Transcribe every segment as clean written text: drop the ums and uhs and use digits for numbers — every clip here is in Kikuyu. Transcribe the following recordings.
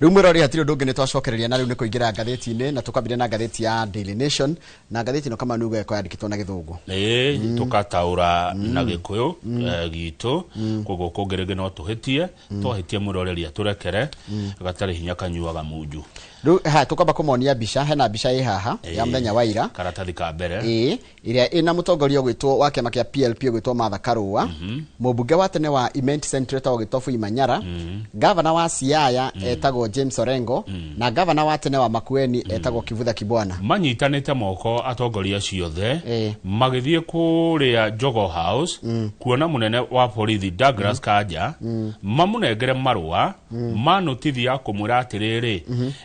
Rĩu mwĩrori, hatirĩ ũndũ ũngĩ, nĩ twacokereria na rĩu nĩ kũingĩra ngathĩti-inĩ, na tũkambĩrĩria na ngathĩti ya Daily Nation, na ngathĩti ĩno kama nĩ ĩgũkorwo yandĩkĩtwo na Gĩthũngũ. Ĩĩ, tũkataũra na Gĩkũyũ gitũ. Koguo kũngĩ rĩngĩ no tũhĩtie, twahĩtia mwĩroreri atũrekere, gatarĩ hinya kanyuaga munju. Rĩu haya, tũkwamba kũmonia mbica. Hena mbica ĩ haha ya mũthenya wa ira. Karatathi ka mbere. Ĩĩ, ĩrĩa ĩna mũtongoria ũgwĩtwo wa kĩama kĩa PLP ũgwĩtwo Martha Karũa, mũmbunge wa tene wa Imenti Central etagwo Gĩtobu Imanyara, gavana wa Siaya etagwo James Orengo, na gavana wa tene wa Makueni etagwo Kivutha Kibwana. Manyitanĩte moko atongoria acio othe, magĩthiĩ kũrĩa Jogoo House kuona mũnene wa borithi Douglas Kanja, mamũnengere marũa ma notithi ya kũmwĩra atĩrĩrĩ,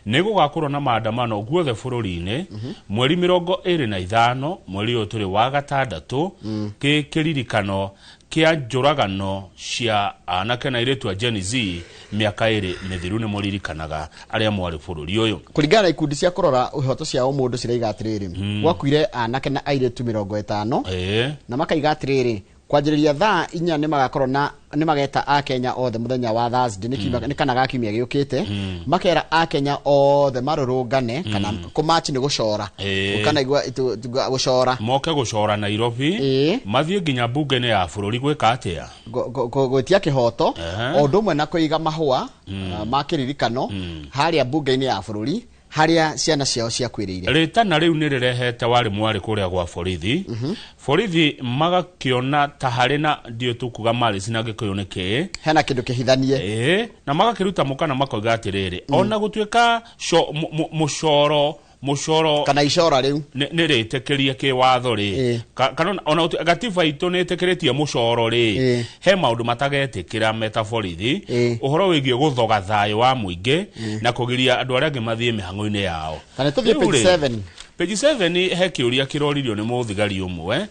nĩ gũgakorwo na maandamano guothe bũrũri-inĩ mweri 25 mweri ũyũ tũrĩ wa gatandatũ, kĩ kĩririkano kĩa njũragano cia anake na airĩtu a Gen Z mĩaka 2 mĩthiru. Nĩ mũririkanaga arĩa mwarĩ bũrũri ũyũ. Kũringana na ikundi cia kũrora ihoto cia ũmũndũ, ciraiga atĩrĩrĩ, gwakuire anake na airĩtu 50, na makaiga atĩrĩrĩ, kwanjĩrĩria thaa 4 nĩ magakorwo na nĩ mageta akenya othe mũthenya wa Thursday, nĩ kiumia, nĩ kana ga kiumia gĩũkĩte, makera akenya othe marũrũngane, kana kũmachi nĩ gũcora. Kana igua gũcora. Moke gũcora Nairobi, mathiĩ nginya mbunge-inĩ ya bũrũri gwĩka atĩa? Gwĩtia kĩhoto, o ũndũ ũmwe na kũiga mahũa ma kĩririkano harĩa mbunge-inĩ ya bũrũri harĩa ciana ciao ciakuĩrĩire. Rĩtana rĩu nĩ rĩrehete warĩ mwarĩ kũrĩa gwa borithi. Borithi magakĩona ta harĩ na ndiũ tũkuga marĩ na Gĩkũyũ nĩ kĩĩ. Hena kĩndũ kĩhithanie. Ĩĩ, na magakĩruta mũkana, makoiga atĩrĩrĩ, ona gũtuĩka mũcoro kana icora rĩu nĩ rĩtĩkĩrie kĩwatho rĩ, kana ona gatiba itũ nĩ ĩtĩkĩrĩtie mũcoro rĩ, he maũndũ matagetĩkĩra meta borithi, ũhoro wĩgiĩ gũthoga thayũ wa mũingĩ na kũgiria andũ arĩa angĩ mathiĩ mĩhang'o-inĩ yao. Kana tũthiĩ Rĩu page rĩ, 7. Page 7 he kĩũria kĩroririo nĩ mũthigari ũmwe,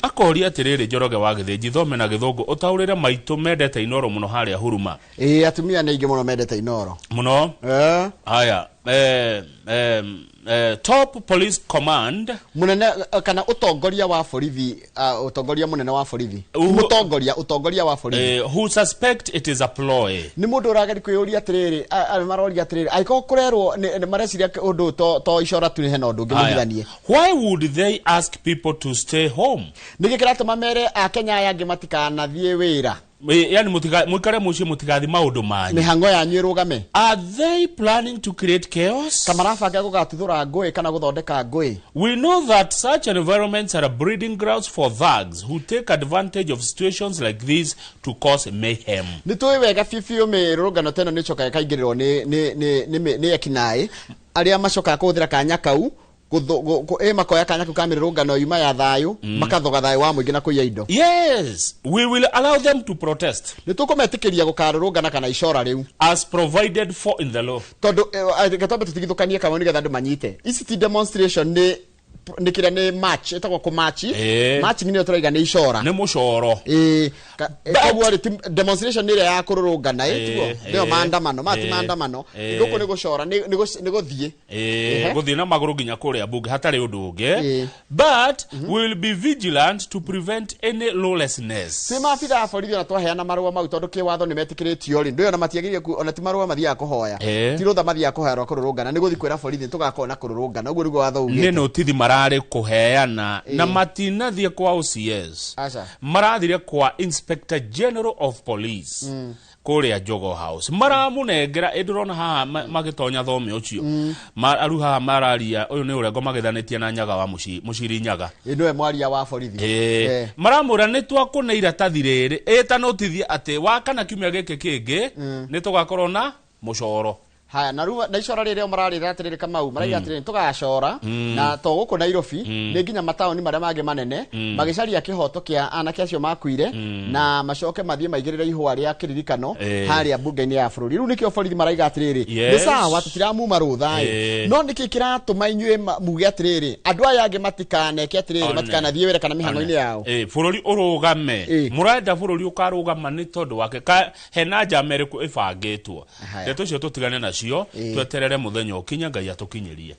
akoria atĩrĩrĩ, Njoroge wa Gĩthĩnji, thome na Gĩthũngũ ũtaũrĩre maitũ mendete Inoro mũno harĩa Huruma. Ĩĩ, atumia nĩ aingĩ mũno mendete Inoro. Mũno. Haya, top police command. Mũnene kana ũtongoria wa borithi, ũtongoria mũnene wa borithi, mũtongoria, ũtongoria wa borithi, who suspect it is a ploy. Nĩ mũndũ ũrageri kwĩyũria atĩrĩrĩ, maroria atĩrĩrĩ, angĩkorwo kũrerwo nĩ mareciria ũndũ to icora tu, hena ũndũ ũngĩ Haya. mũhithanie. Why would they ask people to stay home? Nĩkĩ kĩratũma mere akenya aya angĩ matikanathiĩ wĩra? Yani mũikare mũciĩ, mũtigathi maũndũ manyu. Mĩhang'o yanyu ĩrũgame. Are they planning to create chaos? Kamarabanga gũgatuthũra ngũĩ kana gũthondeka ngũĩ? We know that such environments are breeding grounds for thugs who take advantage of situations like these to cause mayhem. Nĩ tũĩ wega biũ biũ mĩrũrũngano ta ĩno nĩ ĩcokaga ĩkaingĩrĩrwo nĩ ekinaĩ arĩa macokaga kũhũthĩra kanya kau makoya kanya kau ka mĩrũrũngano yuma ya thayũ, makathoga thayũ wa mũingĩ na kũiya indo. Yes, we will allow them to protest Nĩ tũkũmetĩkĩria gũkarũrũngana kana icora rĩu as provided for in the law. Tondũ reke twambe tũtigithũkanie kamwe nĩgetha andũ manyite, ici ti demonstration, nĩ kĩrĩa nĩ march, ĩtagwo kũmachi. Marching nĩyo tũraiga nĩ icora. Nĩ mũcoro. Ĩĩ, koguo rĩ, ti demonstration nĩ ĩrĩa ya kũrũrũngana, ĩ tiguo? Nĩyo maandamano maya ti maandamano. Gũkũ nĩ gũcora, nĩ gũthiĩ. Gũthiĩ na magũrũ nginya kũrĩa mbunge hatarĩ ũndũ ũngĩ. But we will be vigilant to prevent any lawlessness. Twĩ maabitha a borithi, ona twaheana marũa mau, tondũ kĩwatho nĩ metĩkĩrĩtio rĩ, ndũĩ ona matiagĩrĩire ona ti marũa mathiaga kũhoya, ti rũtha mathiaga kũhoya rwa kũrũrũngana, nĩ gũthiĩ kwĩra borithi nĩ tũgakorwo na kũrũrũngana, ũguo nĩguo watho Nĩ ugĩte. Notithi mararĩ kũheana na matinathiĩ kwa OCS. Aca. Marathire kwa Inspector General of Police kũrĩa Jogoo House, maramũnengera. Ĩ ndũrona haha magĩtonya thome ũcio? Aru haha mararia, ũyũ nĩ Ũrengo magĩthanĩtie na Nyaga wa Mũciri Nyaga. Ĩ nĩwe mwaria wa borithi. Maramwĩra nĩ twakũne iratathi rĩrĩ ĩta notithia atĩ wakana kiumia gĩkĩ kĩngĩ nĩ tũgakorwo na mũcoro. Haya, na rĩu na icora rĩrĩa mararĩra atĩrĩrĩ, Kamau, maraiga atĩrĩrĩ, tũgacora na to gũkũ Nairobi, nĩ nginya mataũni marĩa mangĩ manene, magĩcaria kĩhoto kĩa anake acio makuire, na macoke mathiĩ maigĩrĩre ihũa rĩa kĩririkano harĩa mbunge-inĩ ya bũrũri. Rĩu nĩkĩo borithi maraiga atĩrĩrĩ, nĩ sawa, tũtiramuma rũtha ĩ, no nĩkĩ kĩratũma inyuĩ muge atĩrĩrĩ, andũ aya angĩ matikaneke atĩrĩrĩ, One. matikanathiĩ wĩra kana mĩhang'o-inĩ yao? Bũrũri ũrũgame. Mũrenda bũrũri ũkarũgama nĩ tondũ wake ka hena njama ĩrĩkũ ĩbangĩtwo? Haya. Ndeto icio tũtigane nacio, tweterere mũthenya ũkinye, Ngai atũkinyĩrie.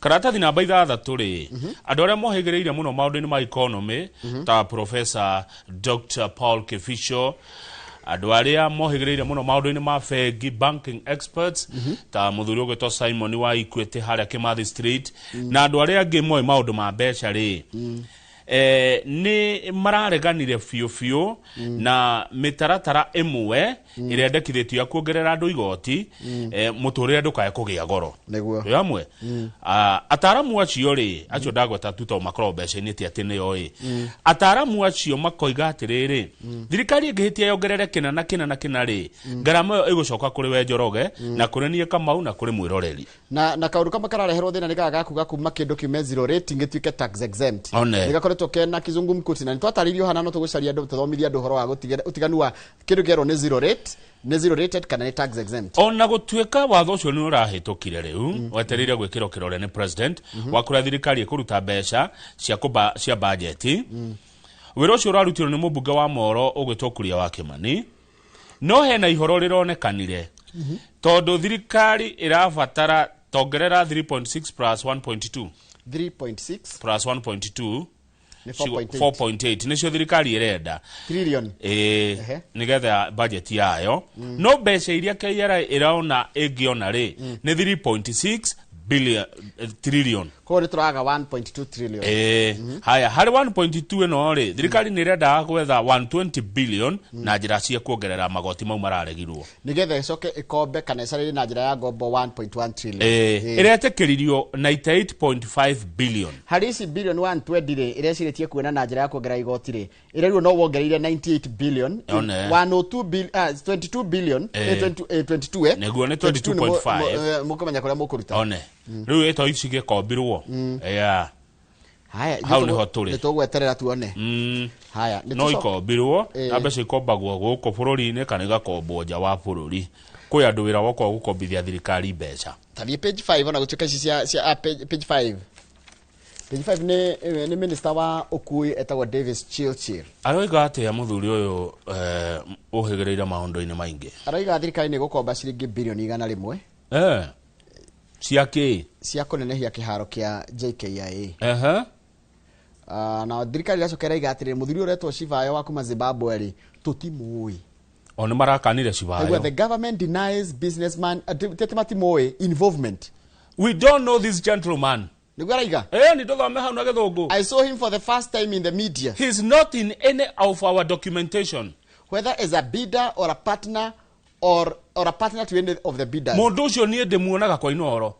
Karatathi namba 6 rĩ, andũ arĩa mohĩgĩrĩire mũno maũndũ-inĩ ma economy ta Professor Dr Paul Kificho. Andũ arĩa mohĩgĩrĩire mũno maũndũ-inĩ ma bengi, banking experts, ta mũthuri ũgwĩtwo Simon wa Equity harĩa Kimathi Street, na andũ arĩa angĩ moĩ maũndũ ma mbeca rĩ, nĩ marareganire biũ biũ na mĩtaratara ĩmwe ĩrĩa ĩndekithĩtio ya kuongerera andũ igoti, mũtũrĩre ndũkae kũgĩa goro. Nĩguo. Twĩ hamwe. Ataramu acio rĩ, acio ndagweta tu tondũ makoragwo mbeca-inĩ, ti atĩ nĩo ĩ. Ataramu acio makoiga atĩrĩrĩ, thirikari ĩngĩhĩtia yongerere kĩna na kĩna na kĩna rĩ, ngarama ĩyo ĩgũcoka kũrĩ we Njoroge na kũrĩ niĩ Kamau na kũrĩ mwĩroreri. Na kaundu kamwe karareherwo thina ni gaga gakuga kuma kindu kiume zero rating gituike tax exempt. One. Nĩ gakoretwo kena kizungumkuti, na nĩtwatarĩirio hana, no tũgũcaria andũ tũthomithie andũ ũhoro wa ũtiganu wa kĩndũ kĩerwo nĩ zero rate, nĩ zero rated kana nĩ tax exempt. Ona gũtuĩka watho ũcio nĩ ũrahĩtũkire, rĩu wetereire gwĩkĩrwo kĩrore nĩ president wa kũrĩa thirikari ĩkũruta mbeca cia bajeti. Wĩra ũcio ũrarutirwo nĩ mũmbunge wa Moro ũgwĩtwo Kuria wa Kĩmani, no hena ihoro rĩronekanire tondũ thirikari ĩrabatara tongerera 3.6 plus 1.2. 3.6 plus 1.2. Nĩ 4.8. 4.8 nĩcio thirikari ĩrenda. Trillion. Ĩĩ. Nĩgetha budget yayo, no mbeca iria KRA ĩrona ĩngĩona rĩ nĩ 3.6 billion, trillion. Koguo nĩ tũraga 1.2 trillion. Ĩĩ, haya, harĩ 1.2 ĩno rĩ, thirikari nĩ ĩrendaga gwetha 120 billion na njĩra cia kuongerera magoti mau mararegirwo. Nĩgetha ĩcoke ĩkombe kana ĩcarĩrie na njĩra ya ngombo 1.1 trillion. Ĩĩ, ĩretĩkĩririo 98.5 billion. Harĩ ici billion 120 rĩ, ĩrecirĩtie kuona na njĩra ya kuongerera igoti rĩ, ĩrerirwo no wongereire 98 billion. One. 102 22 billion. 20, 22. Nĩguo, nĩ 22 nĩ 22.5. Mũkũmenya kũrĩa mũkũruta. One rĩu ĩto ici gĩkombirwo, yeah. Haya. Hau nĩho tũrĩ. Nĩ tũgweterera tuone. Haya, nĩ no ikombirwo na mbeca ikombagwo gũkũ bũrũri-inĩ kana igakombwo nja wa bũrũri. Kwĩ andũ wĩra wokorwo gũkombithia thirikari mbeca. Tathiĩ page 5, ona gũtuĩka ici cia page 5, page 5 nĩ minister wa ũkui etagwo Davis Chirchir. Aroiga atĩa mũthuri ũyũ, ũhĩgĩrĩire maũndũ-inĩ maingĩ? Aroiga thirikari nĩ gũkomba ciringi bilioni 100. Cia kĩ? Cia kũnenehia kĩharo kĩa JKIA. Na thirikari iracoka ĩraiga atĩrĩrĩ, mũthuri ũyũ ũretwo Chivayo wa kuma Zimbabwe rĩ, tũtimũĩ. O nĩ marakanire Aigua, Chivayo. The government denies businessman, tete matimũĩ involvement. We don't know this gentleman. Nĩguo araiga. Nĩ tũthome hau na gĩthũngũ. I saw him for the first time in the media. He's not in any of our documentation. Whether as a bidder or a partner or a partner to any of the bidders. Mũndũ ũcio niĩ ndĩmuonaga kwa Inooro.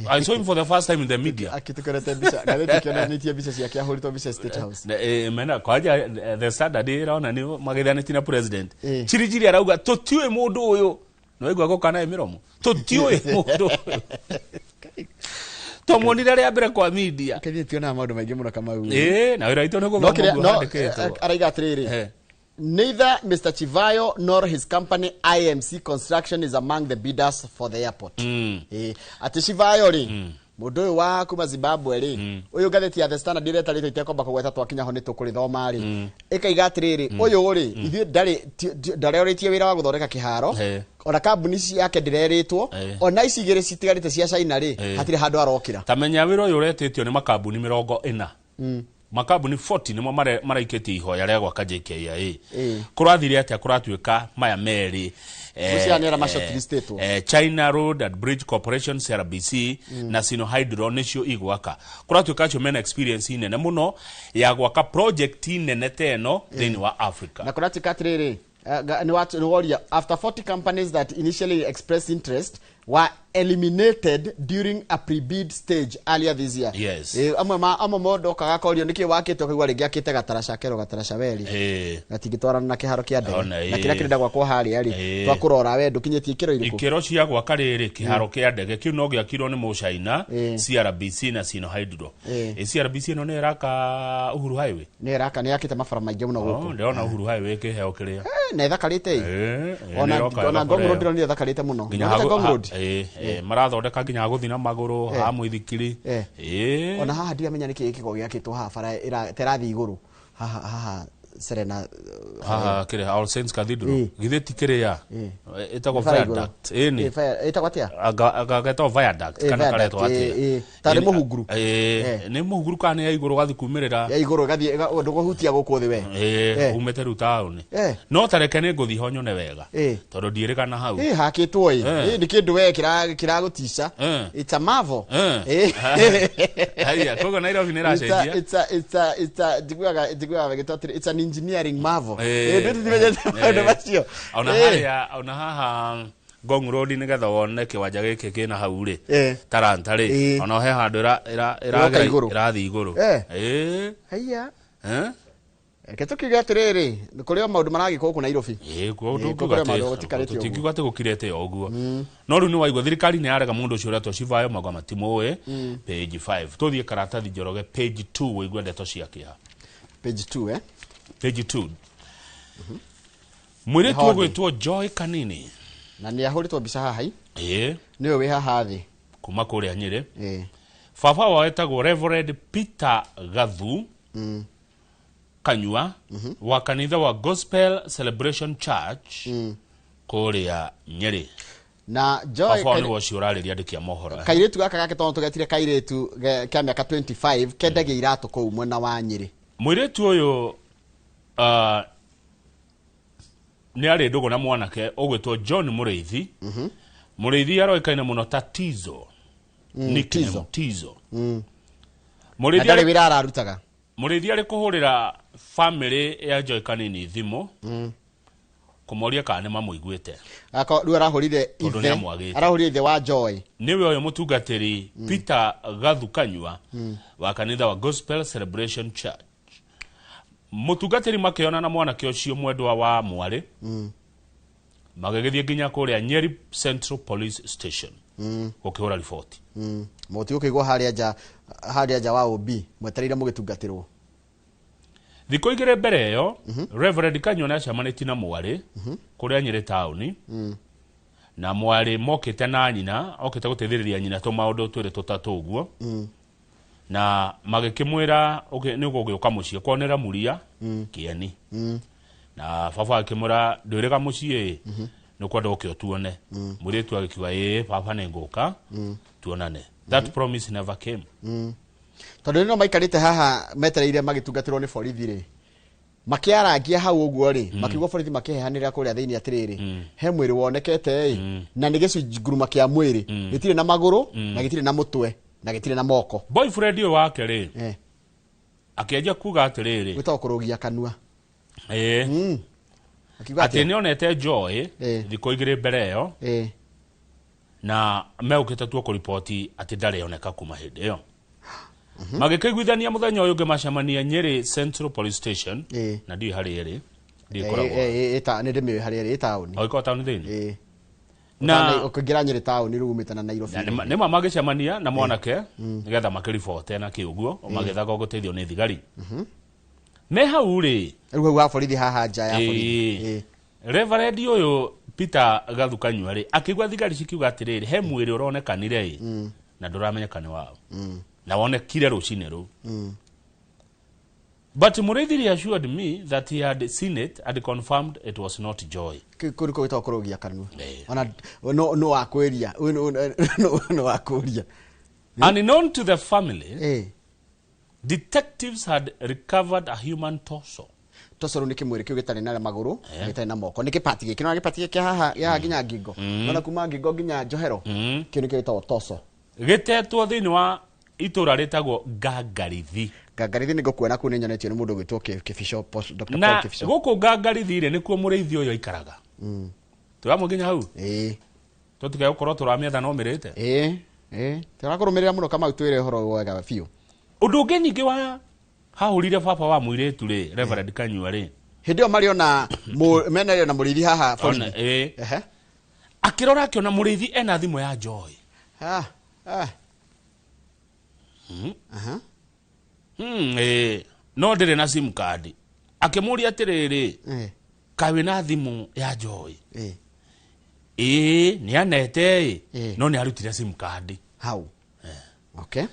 I saw him for the first time in the media. Akĩtũkorete mbica, ngathĩti ĩkĩonanĩtie mbica ciake ahũrĩtwo mbica State House. Mena kwanja, the Standard ĩrona nĩ magĩthanĩtie na president. Chirichiri arauga tũtiũĩ mũndũ ũyũ, nĩwaigua gũka naye mĩromo, tũtiũĩ mũndũ ũyũ, twamuonire rĩa mbere kwa media. Kaithĩ tionaga maũndũ maingĩ mũno Kamau. Ĩĩ, na wĩra witũ nĩ No gũthoma kĩrĩa ũguo no handĩkĩtwo. Araiga atĩrĩrĩ, neither Mr. Chivayo nor his company IMC Construction is among the bidders for the airport. Atĩ Chivayo rĩ, mũndũ ũyũ wa kuma Zimbabwe rĩ, ũyũ ngathĩti ya The Standard ĩretarĩte itekwamba kũgweta, twakinya ho nĩ tũkũrĩthoma rĩ, ĩkaiga atĩrĩrĩ, ũyũ rĩ, ithuĩ ndarĩ ndarorĩtie wĩra wa gũthondeka kĩharo. Ona kambuni ciake ndĩrerĩtwo. Ona ici igĩrĩ citigarĩte cia China rĩ, hatirĩ handũ arokĩra. Ta menya wĩra ũyũ ũretĩtio nĩ makambuni 40, makambuni 40 nĩmo maraikĩtie ihoya rĩa gwaka JKIA. Kũrathire atĩa? Kũratuĩka maya merĩ, Ngwĩciria nĩ arĩa ma-shortlistĩtwo. China Road and Bridge Corporation CRBC na Sinohydro nĩcio igwaka. Kũratuĩka acio mena experience nene mũno ya gwaka project nene ta ĩno thĩinĩ wa Africa. Na kũratuĩka atĩrĩrĩ, nĩ woria, after 40 companies that initially expressed interest were eliminated during a pre-bid stage earlier this year. Amwe amwe mũndũ okaga akorio nĩkĩ wakĩte, ũkaigua rĩngĩ akĩte gataraca kerwo gataraca weri gatingĩtwarana na kĩharo kĩa ndege. Ona, na kĩrĩa kĩrenda gwakwo harĩa rĩ, twakũrora we ndũkinyĩtie ikĩro irĩkũ. Ikĩro cia gwaka rĩrĩ kĩharo kĩa ndege kĩu no gĩakirwo nĩ mũcaina CRBC na Sinohydro. CRBC ĩno nĩ ĩraka Uhuru Highway. Nĩ ĩraka, nĩ yakĩte mabara maingĩ mũno Oh, gũkũ. ndĩrona Uhuru Highway kĩheo kĩrĩa. Na ĩthakarĩte ĩ. Nĩ ĩroka Ona ĩgakora Ngong Road ĩyo. ndĩronire ĩthakarĩte mũno. Nginya Nĩwonete Ngong Road? Marathondeka nginya ha gũthiĩ na magũrũ, ha mũithikiri. Ona haha ndiramenya nĩkĩ gĩkĩko gĩakĩtwo haha bara ta ĩrathiĩ igũrũ haha haha. Serena Haha kĩrĩa All Saints Cathedral. Githĩ ti kĩrĩa ĩtagwo Bara igũrũ. viaduct ĩni? Ĩtagwo atĩa? Agetwo viaduct kana viaduct, karetwo atĩa? Tarĩ Ĩni, mũhunguru. Nĩ mũhunguru kana nĩ ya igũrũ gathiĩ kumĩrĩra? Ya igũrũ ĩgathiĩ ndũkũhutia gũkũ thĩ we. Umĩte rĩu taũni. No tareke nĩ ngũthiĩ ho nyone wega tondũ ndiĩrĩgana hau. Hakĩtwo ĩ. Nĩ kĩndũ we kĩragũtica. It's a marvel. Haya, koguo Nairobi nĩ ĩracenjia. It's a njiguaga gĩtwo atĩrĩ, it's an engineering marvel. Ndũ maũndũ macio. Ona harĩa ona haha Ngong Road nĩgetha wone kĩwanja gĩkĩ kĩna hau rĩ, Taranta rĩ, ona he handũ Ĩroka igũrũ. ĩrathiĩ igũrũ. Haiya. Eh? Reke tũkiuge atĩrĩrĩ, nĩ kũrĩ o maũndũ maragĩkwo gũkũ Nairobi. Kuo kũrĩ maũndũ gũtikarĩte ũguo. Tũtingiuga atĩ gũkirĩte o ũguo, no rĩu nĩ waigua thirikari nĩ yarega mũndũ ũcio ũretwo Chivayo mauga matimũĩ. Page 5. Tũthiĩ karatathi Njoroge page 2 ũigue ndeto cia kĩeha. Page 2, eh? Page 2, mũirĩtu Nĩ Hondi. ũgwĩtwo Joy Kanini. Na nĩ ahũrĩtwo mbica haha i. Nĩwe wĩ haha thĩ. Kuma kũrĩa Nyĩrĩ. Baba wao etagwo Reverend Peter Gathu Kanyua wa kanitha wa Gospel Celebration Church kũrĩa Nyĩrĩ. Na Joy Baba wao nĩwe ũcio ũrarĩria andĩki a mohoro. Kairĩtu gaka gake, tondũ tũgetire kairĩtu kĩa mĩaka 25, kendagia iratũ kũu mwena wa Nyĩrĩ. Mũirĩtu ũyũ nĩ arĩ ndũgũ na mwanake ũgwĩtwo John Mũrĩithi. Mũrĩithi aroĩkaine mũno ta Tizo. Nickname. Tizo. Tizo. Na Mũrĩithi ndarĩ wĩra ararutaga. Mũrĩithi arĩ kũhũrĩra family ya Joy Kanini thimũ kũmoria kana nĩ mamũiguĩte. Ako rĩu arahũrire Tondũ ithe. nĩamwagĩte. Arahũrire ithe wa Joy. Nĩwe ũyũ mũtungatĩri Peter Gathu Kanyua wa kanitha wa Gospel Celebration Church. Mũtungatĩri makĩona na mwanake ũcio mwendwa wa mwarĩ magĩgĩthiĩ nginya kũrĩa Nyeri Central Police Station gũkĩhũra riboti. Mũtigũkĩigwo harĩa nja, harĩa nja wa OB mwetereire mũgĩtungatĩrwo. Thikũ 2 mbere ĩyo, Reverend Kanyua nĩ acemanĩtie na mwarĩ kũrĩa Nyĩrĩ taũni, na mwarĩ mokĩte na nyina, okĩte gũteithĩrĩria nyina tũmaũndũ twĩrĩ tũtatũ ũguo, na magĩkĩmwĩra nĩ ũgũgĩũka mũciĩ kwonera mũria kĩeni, na baba akĩmwĩra ndwĩrĩga mũciĩ nĩ ũkwenda ũke ũtuone. Mũirĩtu agĩkiuga, "Ĩĩ baba, nĩ ngũka tuonane." That promise never came. Tondũ rĩno maikarĩte haha metereire magĩtungatĩrwo nĩ borithi rĩ, makĩarangia hau ũguo rĩ, makiuga borithi makĩhehanĩra kũrĩa thĩinĩ atĩrĩrĩ, he mwĩrĩ wonekete ĩ, na nĩ gĩcunguruma kĩa mwĩrĩ, gĩtirĩ na magũrũ na gĩtirĩ na mũtwe na gĩtirĩ na moko. Boyfriend ũyũ wake rĩ, akĩanjia kuga atĩrĩrĩ, Gwĩtagwo kũrũgia kanua. Akiuga atĩ atĩa? nĩ onete Joy thikũ 2 mbere ĩyo, na megũkĩte tuo kũriboti atĩ ndarĩ oneka kuma hĩndĩ ĩyo. Magĩkĩiguithania mũthenya ũyũ ũngĩ macemania Nyĩrĩ Central Police Station. Na ndiũĩ harĩa ĩrĩ, ndiũĩ ĩkoragwo. Nĩ ndĩmĩũĩ harĩa ĩrĩ, ĩ taũni. O ĩkoragwo taũni thĩinĩ? Ĩĩ. Na Ũkĩingĩra Nyĩrĩ taũni rĩu umĩte na Nairobi. Na nĩma magĩcemania na mwanake nĩgetha makĩribote na kĩũguo magĩthaga gũteithio nĩ thigari me hau rĩ. Rĩu hau ha borithi, haha nja ya borithi. Reverend ũyũ Peter Gathu Kanyua rĩ, akĩigua thigari cikiuga atĩrĩrĩ, he mwĩrĩ ũronekanire ĩ, na ndũramenyeka nĩ wao, na wonekire rũcinĩ rũu. But Mũrĩithi reassured me that he had seen it and confirmed it was not Joy. Kũu nĩkuo gwĩtagwo kũrũgia kanua. Ona no wakwĩria no wakũria. Unknown to the family, detectives had recovered a human torso. Torso rĩu nĩ kĩmwĩrĩ kĩu gĩtarĩ na magũrũ na gĩtarĩ na moko, nĩ kĩpati gĩkĩ, nĩ gĩpati gĩkĩ haha gĩa nginya ngingo, ona kuma ngingo nginya njohero, kĩu nĩkĩo gĩtagwo torso. Gĩtetwo thĩinĩ wa itũra rĩtagwo Ngangarithi. Ngangarithi nĩ ngũkuona kũu, nĩ nyonetio nĩ mũndũ ũgwĩtwo Kĩbico Dr. Paul Na Kĩbico. gũkũ Ngangarithi rĩ, nĩkuo mũrĩithi ũyũ aikaraga. Tũramwe nginya hau, tũtigae gũkorwo tũramĩetha no mĩrĩte. Ĩĩ, tũrakũrũmĩrĩra mũno Kamau, twĩre ũhoro wega biũ. Ũndũ ũngĩ ningĩ wa hahũrire baba wa mũirĩtu rĩ, Reverend Kanyua rĩ, Hĩndĩ ĩyo marĩ ona mena na mũrĩithi haha borithi. Ona, akĩrora akĩona mũrĩithi ena thimũ ya Joy. Ah, ah. Aha. No ndĩrĩ na sim card. Akĩmũria atĩrĩrĩ, kaĩ wĩna thimũ ya Joy? Ĩĩ, nĩ anete ĩ, no nĩ arutire sim card. Hau, okay,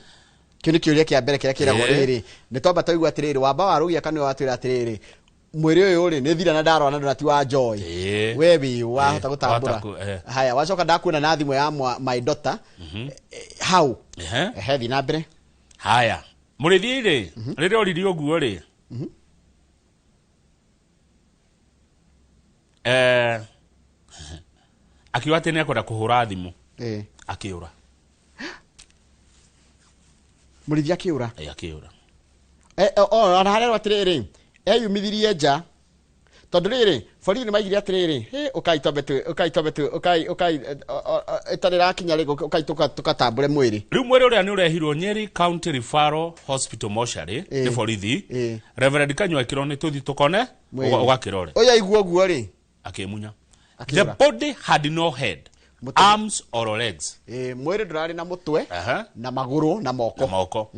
kĩu nĩ kĩũria kĩa mbere kĩrĩa kĩragwo. Rĩrĩ nĩ twamba twaigua atĩrĩrĩ, wamba warũgia kanua watwĩra atĩrĩrĩ, Mwĩrĩ ũyũ rĩ, nĩ thira na ndarora na ndona ti wa Joy. Ĩĩ. We wĩ wahota Ĩĩ, gũtambũra. wahota Haya, wacoka ndakuona na thimũ ya my daughter. Hau. Ehe. Ehe, thiĩ na mbere. Haya, Mũrĩithi rĩ, rĩrĩa oririe ũguo rĩ, akiuga atĩ nĩ ekwenda kũhũra thimũ. Akĩũra. Mũrĩithi akĩũra. Ĩ, akĩũra. Ona harerwo atĩrĩrĩ, eyumithirie nja tondũ rĩrĩ borithi nĩ maigire atĩrĩrĩ, "Hĩ, ũkai twambe ũkai twambe ũkai ũkai ĩtarĩ rakinya rĩ, ũkai tũkatambũre mwĩrĩ." Rĩu mwĩrĩ ũrĩa nĩ ũrehirwo Nyeri County Referral Hospital mortuary nĩ borithi. Reverend Kanyua akĩrwo nĩ tũthiĩ tũkone Mwĩrĩ. Ũgakĩrore. Ũyũ aigua ũguo rĩ, akĩmunya. The Akĩũra. body had no head, Mũtwe. arms or legs. Ĩ, mwĩrĩ ndũrarĩ na mũtwe na magũrũ na moko. Na moko.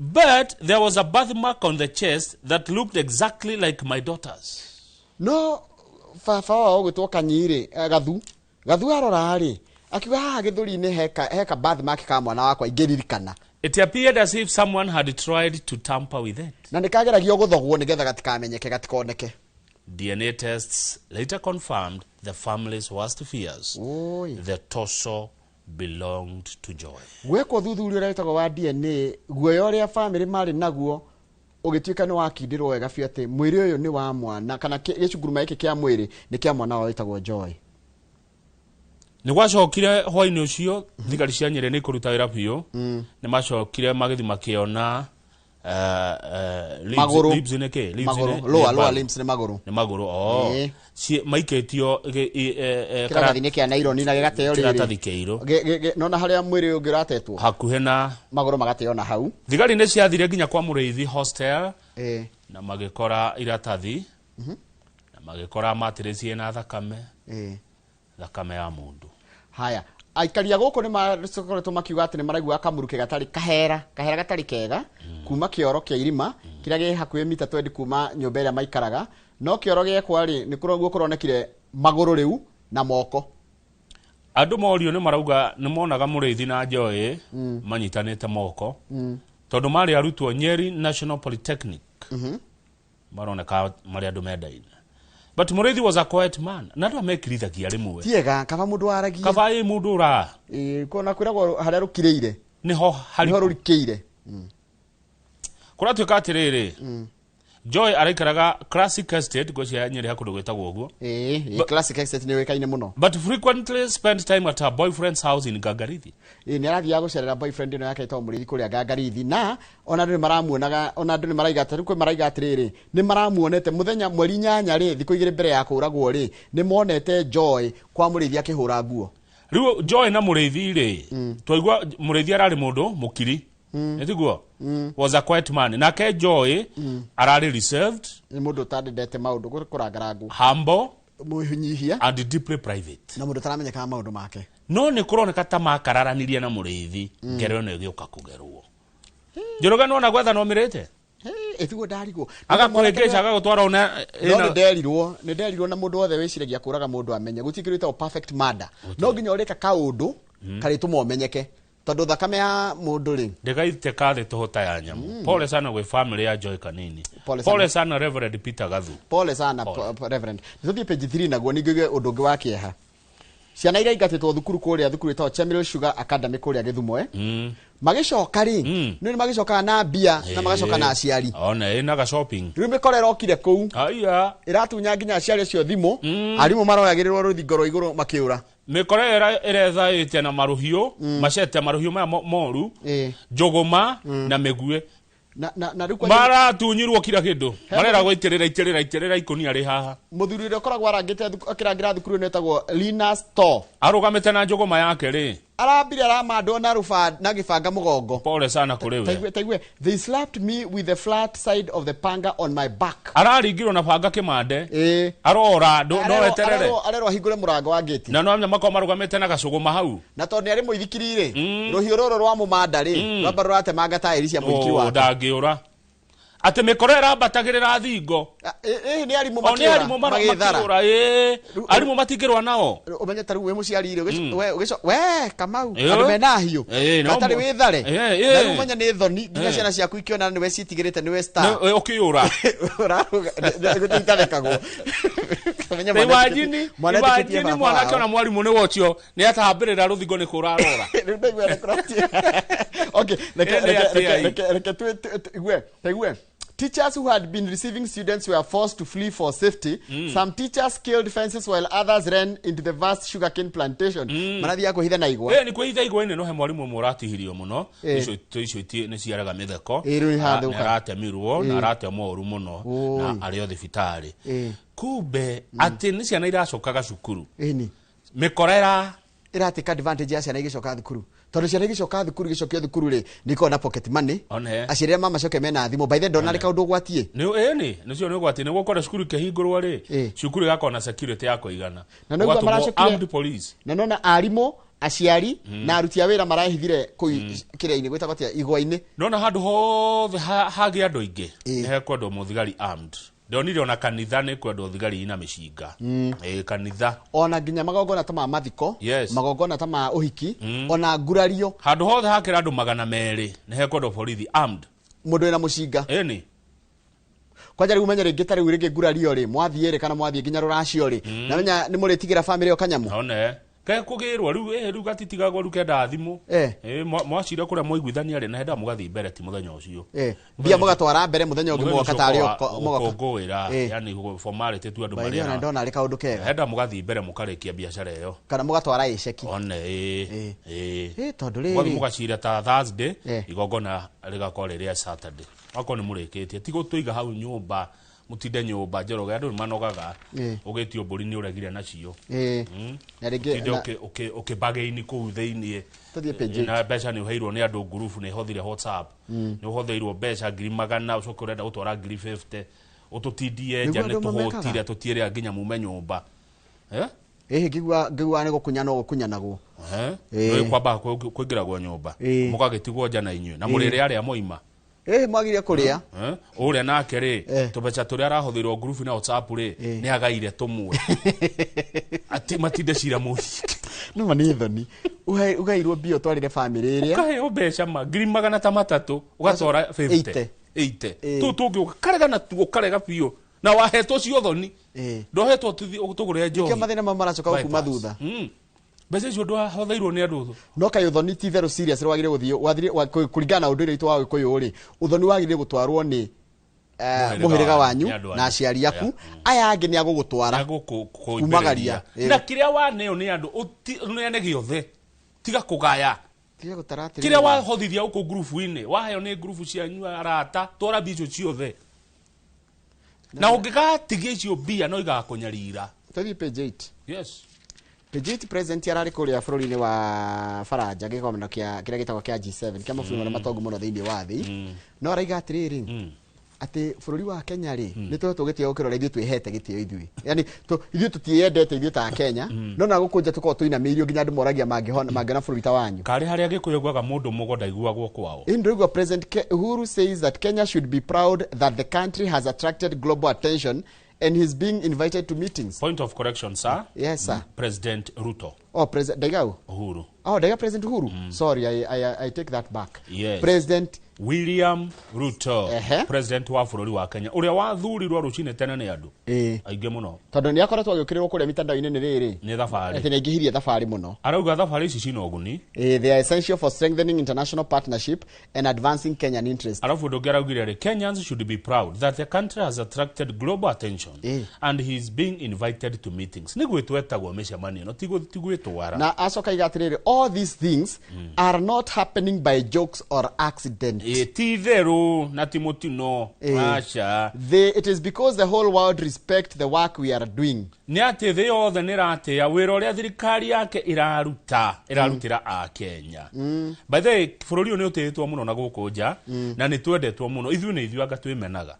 But there was a birthmark on the chest that looked exactly like my daughter's. No baba wao ũgwĩtwo Kanyi rĩ, Gathu Gathu arora rĩ, akiuga haha gĩthũri-inĩ heka birthmark ka mwana wakwa ingĩririkana. It appeared as if someone had tried to tamper with it. Na nĩ kageragio gũthogwo nĩgetha gatikamenyeke, gatikoneke. DNA tests later confirmed the family's worst fears. Oi. The torso belonged to Joy. Gwekwo thuthuria ũrĩa wĩtagwo wa DNA, guoya ũrĩa famĩlĩ marĩ naguo ũgĩtuĩka nĩ wakindĩrwo wega biũ atĩ mwĩrĩ ũyũ nĩ wa mwana kana gĩcunguruma gĩkĩ kĩa mwĩrĩ nĩ kĩa mwana wao wĩtagwo Joy. Nĩ gwacokire hwainĩ ũcio thigari cia Nyĩrĩ nĩ ikũruta wĩra biũ. Nĩ macokire magĩthiĩ makĩona Magũrũ. Limbs nĩ kĩ? Limbs Magũrũ. nĩ Lower mbaru. limbs nĩ magũrũ. Nĩ magũrũ, oh. Ĩĩ. Maikĩtio kĩratathi-inĩ kĩa naironi na gĩgateo rĩrĩ. Kĩratathi kĩirũ. Nona harĩa mwĩrĩ ũngĩ ũratetwo hakuhĩ na magũrũ magateo na hau. Thigari nĩ ciathire nginya kwa Mũrĩithi hostel na magĩkora iratathi na magĩkora matirĩci ĩna thakame, thakame ya mũndũ. Haya, aikari a gũkũ nĩ makoretwo makiuga atĩ nĩ maraigua kamũrukĩ gatarĩ kahera, kahera gatarĩ kega kuma kĩoro kĩa irima kĩrĩa gĩ hakuhĩ mita 20 kuma nyũmba ĩrĩa maikaraga, no kĩoro gĩekwa rĩ, nĩ kũroguo kũronekire magũrũ rĩu na moko. Andũ morio nĩ marauga nĩ monaga Mũrĩithi na Joy manyitanĩte moko tondũ marĩ arutwo Nyeri National Polytechnic. Maroneka marĩ andũ mendaine, but Mũrĩithi was a quiet man na andũ amekirithagia rĩmwe. Tiega kaba mũndũ waragia. Kaba ĩ mũndũ ũra Ĩ, kuona kwĩragwo harĩa rũkirĩire nĩho nĩho harĩ rũrikĩire. Kũratuĩka atĩrĩrĩ, Joy araikaraga Classic Estate, ngwĩciria Nyeri hakũndũ gwĩtagwo ũguo. Ĩ, Classic Estate nĩ yũĩkaine mũno. But frequently spent time at her boyfriend's house in Gangarithi. Ĩ, nĩ arathiaga gũcerera boyfriend ĩno yake ĩtagwo Mũrĩithi kũrĩa Ngangarithi, na ona andũ nĩ maramuonaga, ona andũ nĩ maraiga atĩ rĩu kwĩ maraiga atĩrĩrĩ, nĩ maramuonete mũthenya mweri 8 rĩ, thikũ 2 mbere ya kũragwo rĩ, nĩ monete Joy kwa Mũrĩithi akĩhũra nguo. Rĩu Joy na Mũrĩithi rĩ, twaigua Mũrĩithi ararĩ mũndũ mũkiri, nĩ tiguo? Was a quiet man, nake Joy ararĩ reserved, Nĩ mũndũ ũtandendete maũndũ kũrangarangwo, humble mwĩnyihia and deeply private, na mũndũ ũtaramenyekaga maũndũ make. No nĩ kũroneka ta makararanirie na Mũrĩithi, ngero ĩno ĩgĩũka kũgerwo. Njoroge nona gwetha nomĩrĩte. Ĩtiguo ndarigwo. Agakũhĩngĩca agagũtwara ona No nĩ nderirwo na mũndũ wothe wĩciragia kũraga mũndũ amenye gũtirĩ kĩndũ gĩtagwo perfect murder, no nginya ũrĩka kaũndũ karĩtũma ũmenyeke tondũ thakame ya mũndũ rĩ ndĩgaite kathĩ tũhũta ya nyamũ. Pole sana gwĩ family ya Joy Kanini. Pole sana. Pole sana Reverend Peter Gathu. Pole sana. Pole. Reverend, nĩtũthiĩ page 3 naguo ningĩ ũige ũndũ ũngĩ wa kĩeha, ciana iria ingatĩtwo thukuru kũrĩa thukuru ĩtagwo Chemelil Sugar Academy kũrĩa Gĩthumo, magĩcoka rĩ, nĩ magĩcokaga na mbia na magacoka na aciari. Ona ĩna ga shopping. Rĩu mĩkora ĩrokire kũu Aya. ĩratunya nginya aciari acio thimũ, arimũ maroyagĩrĩrwo rũthingo rwa igũrũ makĩũra. Mĩkora ĩyo ĩrethaĩte na marũhiũ, macete, marũhiũ maya moru, njũgũma na mĩguĩ. Na rĩu Maratunyirwo kira kĩndũ, mareragwo itĩrĩra itĩrĩra itĩrĩra ikũnia rĩ haha. Mũthuri ũrĩa ũkoragwo arangĩte akĩrangĩra thukuru ĩno ĩtagwo Linus Tor Arũgamĩte na njũgũma yake rĩ, arambire aramandwo na rũba na gĩbanga mũgongo. Pole sana kũrĩ we. Taigue, taigue, "They slapped me with the flat side of the panga on my back." Araringirwo na banga kĩmande. Arora no eterere. Arerwo ahingũre mũrango wa ngĩti. Na no amenya makorwo marũgamĩte na gacũgũma hau. Na tondũ nĩ arĩ mũithikiri rĩ, rũhiũ rũrũ rwa mũmanda rĩ, rwamba rũratemanga taĩri cia mũithikiri Oh, wake. Ndangĩũra atĩ mĩkora ĩrambatagĩrĩra thingo. Ĩ nĩ arimũ O nĩ makĩũra, arimũ magĩthara. makĩũra, ĩ arimũ matingĩrũa nao. Ũmenye ta rĩu wĩ mũciari rĩ, we we Kamau, Ĩ. andũ mena hiũ, Ĩ, no gatarĩ wĩthare. Ĩ, ĩ. Na rĩu ũmenye nĩ thoni nginya Ĩ. ciana ciaku ikĩona nĩwe ciĩtigĩrĩte, nĩwe star. Ũkĩũra. Ũraruga gũtitarekagwo. Ũmenye mwana Imagine, mwana etĩkĩtie imagine baba mwanake wao. ona mwarimũ nĩ wocio nĩ atambĩrĩra rũthingo nĩ kũra arora. Rĩu ndaigua nĩ kũratia. Okay, reke Ĩ nĩ reke atĩa reke ĩ? reke igue, taigue. Teachers who had been receiving students were forced to flee for safety. Some teachers scaled fences while others ran into the vast sugarcane plantation. Marathiaga kwĩhitha na igwa. Ĩ nĩ kwĩhitha igwa-inĩ, no he mwarimũ ũmwe ũratihirio mũno. Ĩ. Icio nĩ ciaraga mĩtheko. Ĩ, rĩu ihathũka. Nĩ aratemirwo na aratemwo ũru mũno Oi. na arĩ o thibitarĩ. Ĩ. Kumbe atĩ nĩ ciana iracokaga cukuru, Ĩni. mĩkora ĩra Ĩratĩka advantage ya ciana igĩcoka thukuru, tondũ ciana igĩcoka thukuru, igĩcokio thukuru rĩ, nĩ ikoragwo na pocket money. One. Aciari arĩa mamacoke mena thimũ by the ndona arĩ kaũndũ ũgwatie. Nĩ ĩni nĩcio nĩ ũgwati nĩ gũkora cukuru ikĩhingũrwo rĩ, Ĩ. cukuru ĩgakorwo na security ya kũigana. Na nĩguo Gũgatũmwo maracokire- armed police. Na nona arimũ, aciari na aruti a wĩra marehithire kũu kĩrĩa-inĩ gwĩtagwo atĩa, igwa-inĩ. Nona handũ hothe hagĩa andũ aingĩ, Ĩ. nĩ hekwendwo mũthigari armed. Ndonire ona kanitha nĩ kwendwo thigari ina mĩcinga. Ĩ, kanitha. Ona nginya magongona ta ma mathiko, Yes. magongona ta ma ũhiki, ona ngurario. Handũ hothe hakĩra andũ 200 nĩ hekwendwo borithi armed. Mũndũ wĩna mũcinga. Ĩni. Kwanja rĩu ũmenye rĩngĩ ta rĩu rĩngĩ ngurario rĩ, mwathiĩ rĩ, kana mwathiĩ nginya rũracio rĩ, na menya nĩ mũrĩtigĩra bamĩrĩ ĩyo kanyamũ. One ke kũgĩrwo rĩu, ĩ rĩu gatitigagwo rĩu kendaga thimũ. Eh. Ĩ, mwacira kũrĩa mwaiguithania rĩ, na hendaga mũgathiĩ mbere, ti mũthenya ũcio. Eh, mbia mũgatwara mbere, mũthenya ũngĩ Mũthenya mũgoka ũcio tarĩ mũgoka. gũkũngũĩra, Eh. yani formality tu andũ By the way, ona marĩa ndona arĩ kaũndũ kega. henda mũgathiĩ mbere mũkarĩkia biacara ĩyo. Kana mũgatwara ĩceki. One ĩ. Eh. Ĩ. Ĩ, tondũ Mũgathiĩ rĩrĩ mũgacira ta Thursday, Eh. igongona rĩgakorwo rĩrĩa Saturday, akorwo nĩ mũrĩkĩtie, ti gũtũiga hau nyũmba, mũtinde nyũmba Njoroge, andũ nĩ manogaga. Eh. Ũgĩtio mbũri nĩ ũregire nacio. Ĩ, na rĩngĩ Tinde ũkĩbagaini kũu thĩiniĩ. Tũthiĩ page. Na mbeca nĩ ũheirwo nĩ andũ ngurubu, nĩ hothire WhatsApp, nĩ ũhotheirwo mbeca 100,000, ũcoke ũrenda gũtwara 50,000 ũtũtindie nja. Nĩguo Nĩ andũ mamekaga. tũhũtire tũtiĩrĩa nginya mume nyũmba. Eh? Ĩhĩ, ngĩigua nĩ gũkunyanwo gũkunyanagwo. Eh? Ĩ. Nĩ kwamba kũingĩragwo nyũmba, Ĩ. mũgagĩtigwo nja na inyuĩ na mũrĩrĩ arĩa moima. Ĩhĩ, mwagire kũrĩa. Eh? Ũrĩa nake rĩ, Eh. tũbeca tũrĩa arahũthĩrwo ngurubu na WhatsApp rĩ, nĩ agaire tũmwe ati matinde cira mũhiki. Nĩ ma nĩ thoni. Ũgairwo mbia ũtwarĩre bamĩrĩ ĩrĩa. Ũkaheo mbeca ma 300,000 ũgatwara 50. 80. 80. Ĩ. Tũu tũngĩ ũkarega na tuo, ũkarega biũ na wahetwo cio thoni. Ĩ. Ndohetwo tũgũre Nĩkĩo njohi. mathĩna mau maracoka gũkuma Bypass. thutha. Mbeca icio ndwahotheirwo nĩ andũ. No kaĩ ũthoni ti therũ serious wagĩrĩire gũthiĩ kũringana na ũndũire witũ wa Gĩkũyũ rĩ, ũthoni wagĩrĩire gũtwarwo nĩ Mũhĩrĩga mũhĩrĩga wanyu, wanyu nĩ andũ na anyu. aciari aku, aya angĩ nĩ agũgũtwara. Kumagaria. Ĩ. Na kĩrĩa waneo nĩ andũ ũneane gĩothe, tiga kũgaya. Tiga gũtara atĩrĩrĩ. Kĩrĩa wahothithia gũkũ ngurubu-inĩ, waheo nĩ ngurubu cianyu arata, twara mbia icio ciothe, na ũngĩgatigia icio mbia no igakũnyarira. Tũthiĩ page 8. Yes. Page 8, president ararĩ kũrĩa bũrũri-inĩ wa Faranja, gĩgomano kĩa kĩrĩa gĩtagwo kĩa G7, kĩa mabũrũri marĩa matongu mũno thĩinĩ wa thĩ, no araiga atĩrĩrĩ, atĩ bũrũri wa Kenya rĩ, nĩ tũhetwo gĩtĩo gũkĩra ũrĩa ithuĩ twĩhete gĩtĩo ithuĩ, yani ithuĩ tũtiĩyendete ithuĩ ta Kenya, no na gũkũ nja tũkoragwo tũinamĩirio nginya andũ moragia mangĩhona mangĩona bũrũri ta wanyu. Karĩ harĩa Gĩkũyũ gwaga mũndũ mũgo ndaiguagwo kwao. Hii ndio President Uhuru says that Kenya should be proud that the country has attracted global attention and he's being invited to meetings. Point of correction, sir. Yes, sir. President Ruto. Oh, President Daigau. Uhuru. Oh, Daiga President Uhuru. Sorry, I take that back. Yes. President William Ruto. Ehe. President wa bũrũri wa Kenya ũrĩa wathurirwo rũcinĩ tene nĩ andũ eh aingĩ mũno. Tondũ nĩ akoretwo agĩũkĩrĩrwo kũrĩa mitandao-inĩ nĩ rĩrĩ Nĩ thabarĩ. Atĩ nĩ aingĩhirie thabarĩ mũno. Arauga thabarĩ ici cina ũguni. They are essential for strengthening international partnership and advancing Kenyan interest. Alafu ũndũ ũngĩ araugire rĩ, Kenyans should be proud that the country has attracted global attention and he is being invited to meetings. Nĩ gwĩtwo etagwo mĩcemanio ĩno, ti gwĩtwara. Na acoka iga atĩrĩrĩ, all these things are not happening by jokes or accident. Ĩ, ti itherũ na ti mũtino. Aca. It is because the whole world respect the work we are doing. Nĩ atĩ thĩ yothe nĩ ĩratĩa wĩra ũrĩa thirikari yake ĩraruta, ĩrarutĩra akenya. By the way, bũrũri ũyũ nĩ ũtĩĩtwo mũno na gũkũ nja na nĩ twendetwo mũno ithuĩ, nĩ ithuĩ anga twĩmenaga.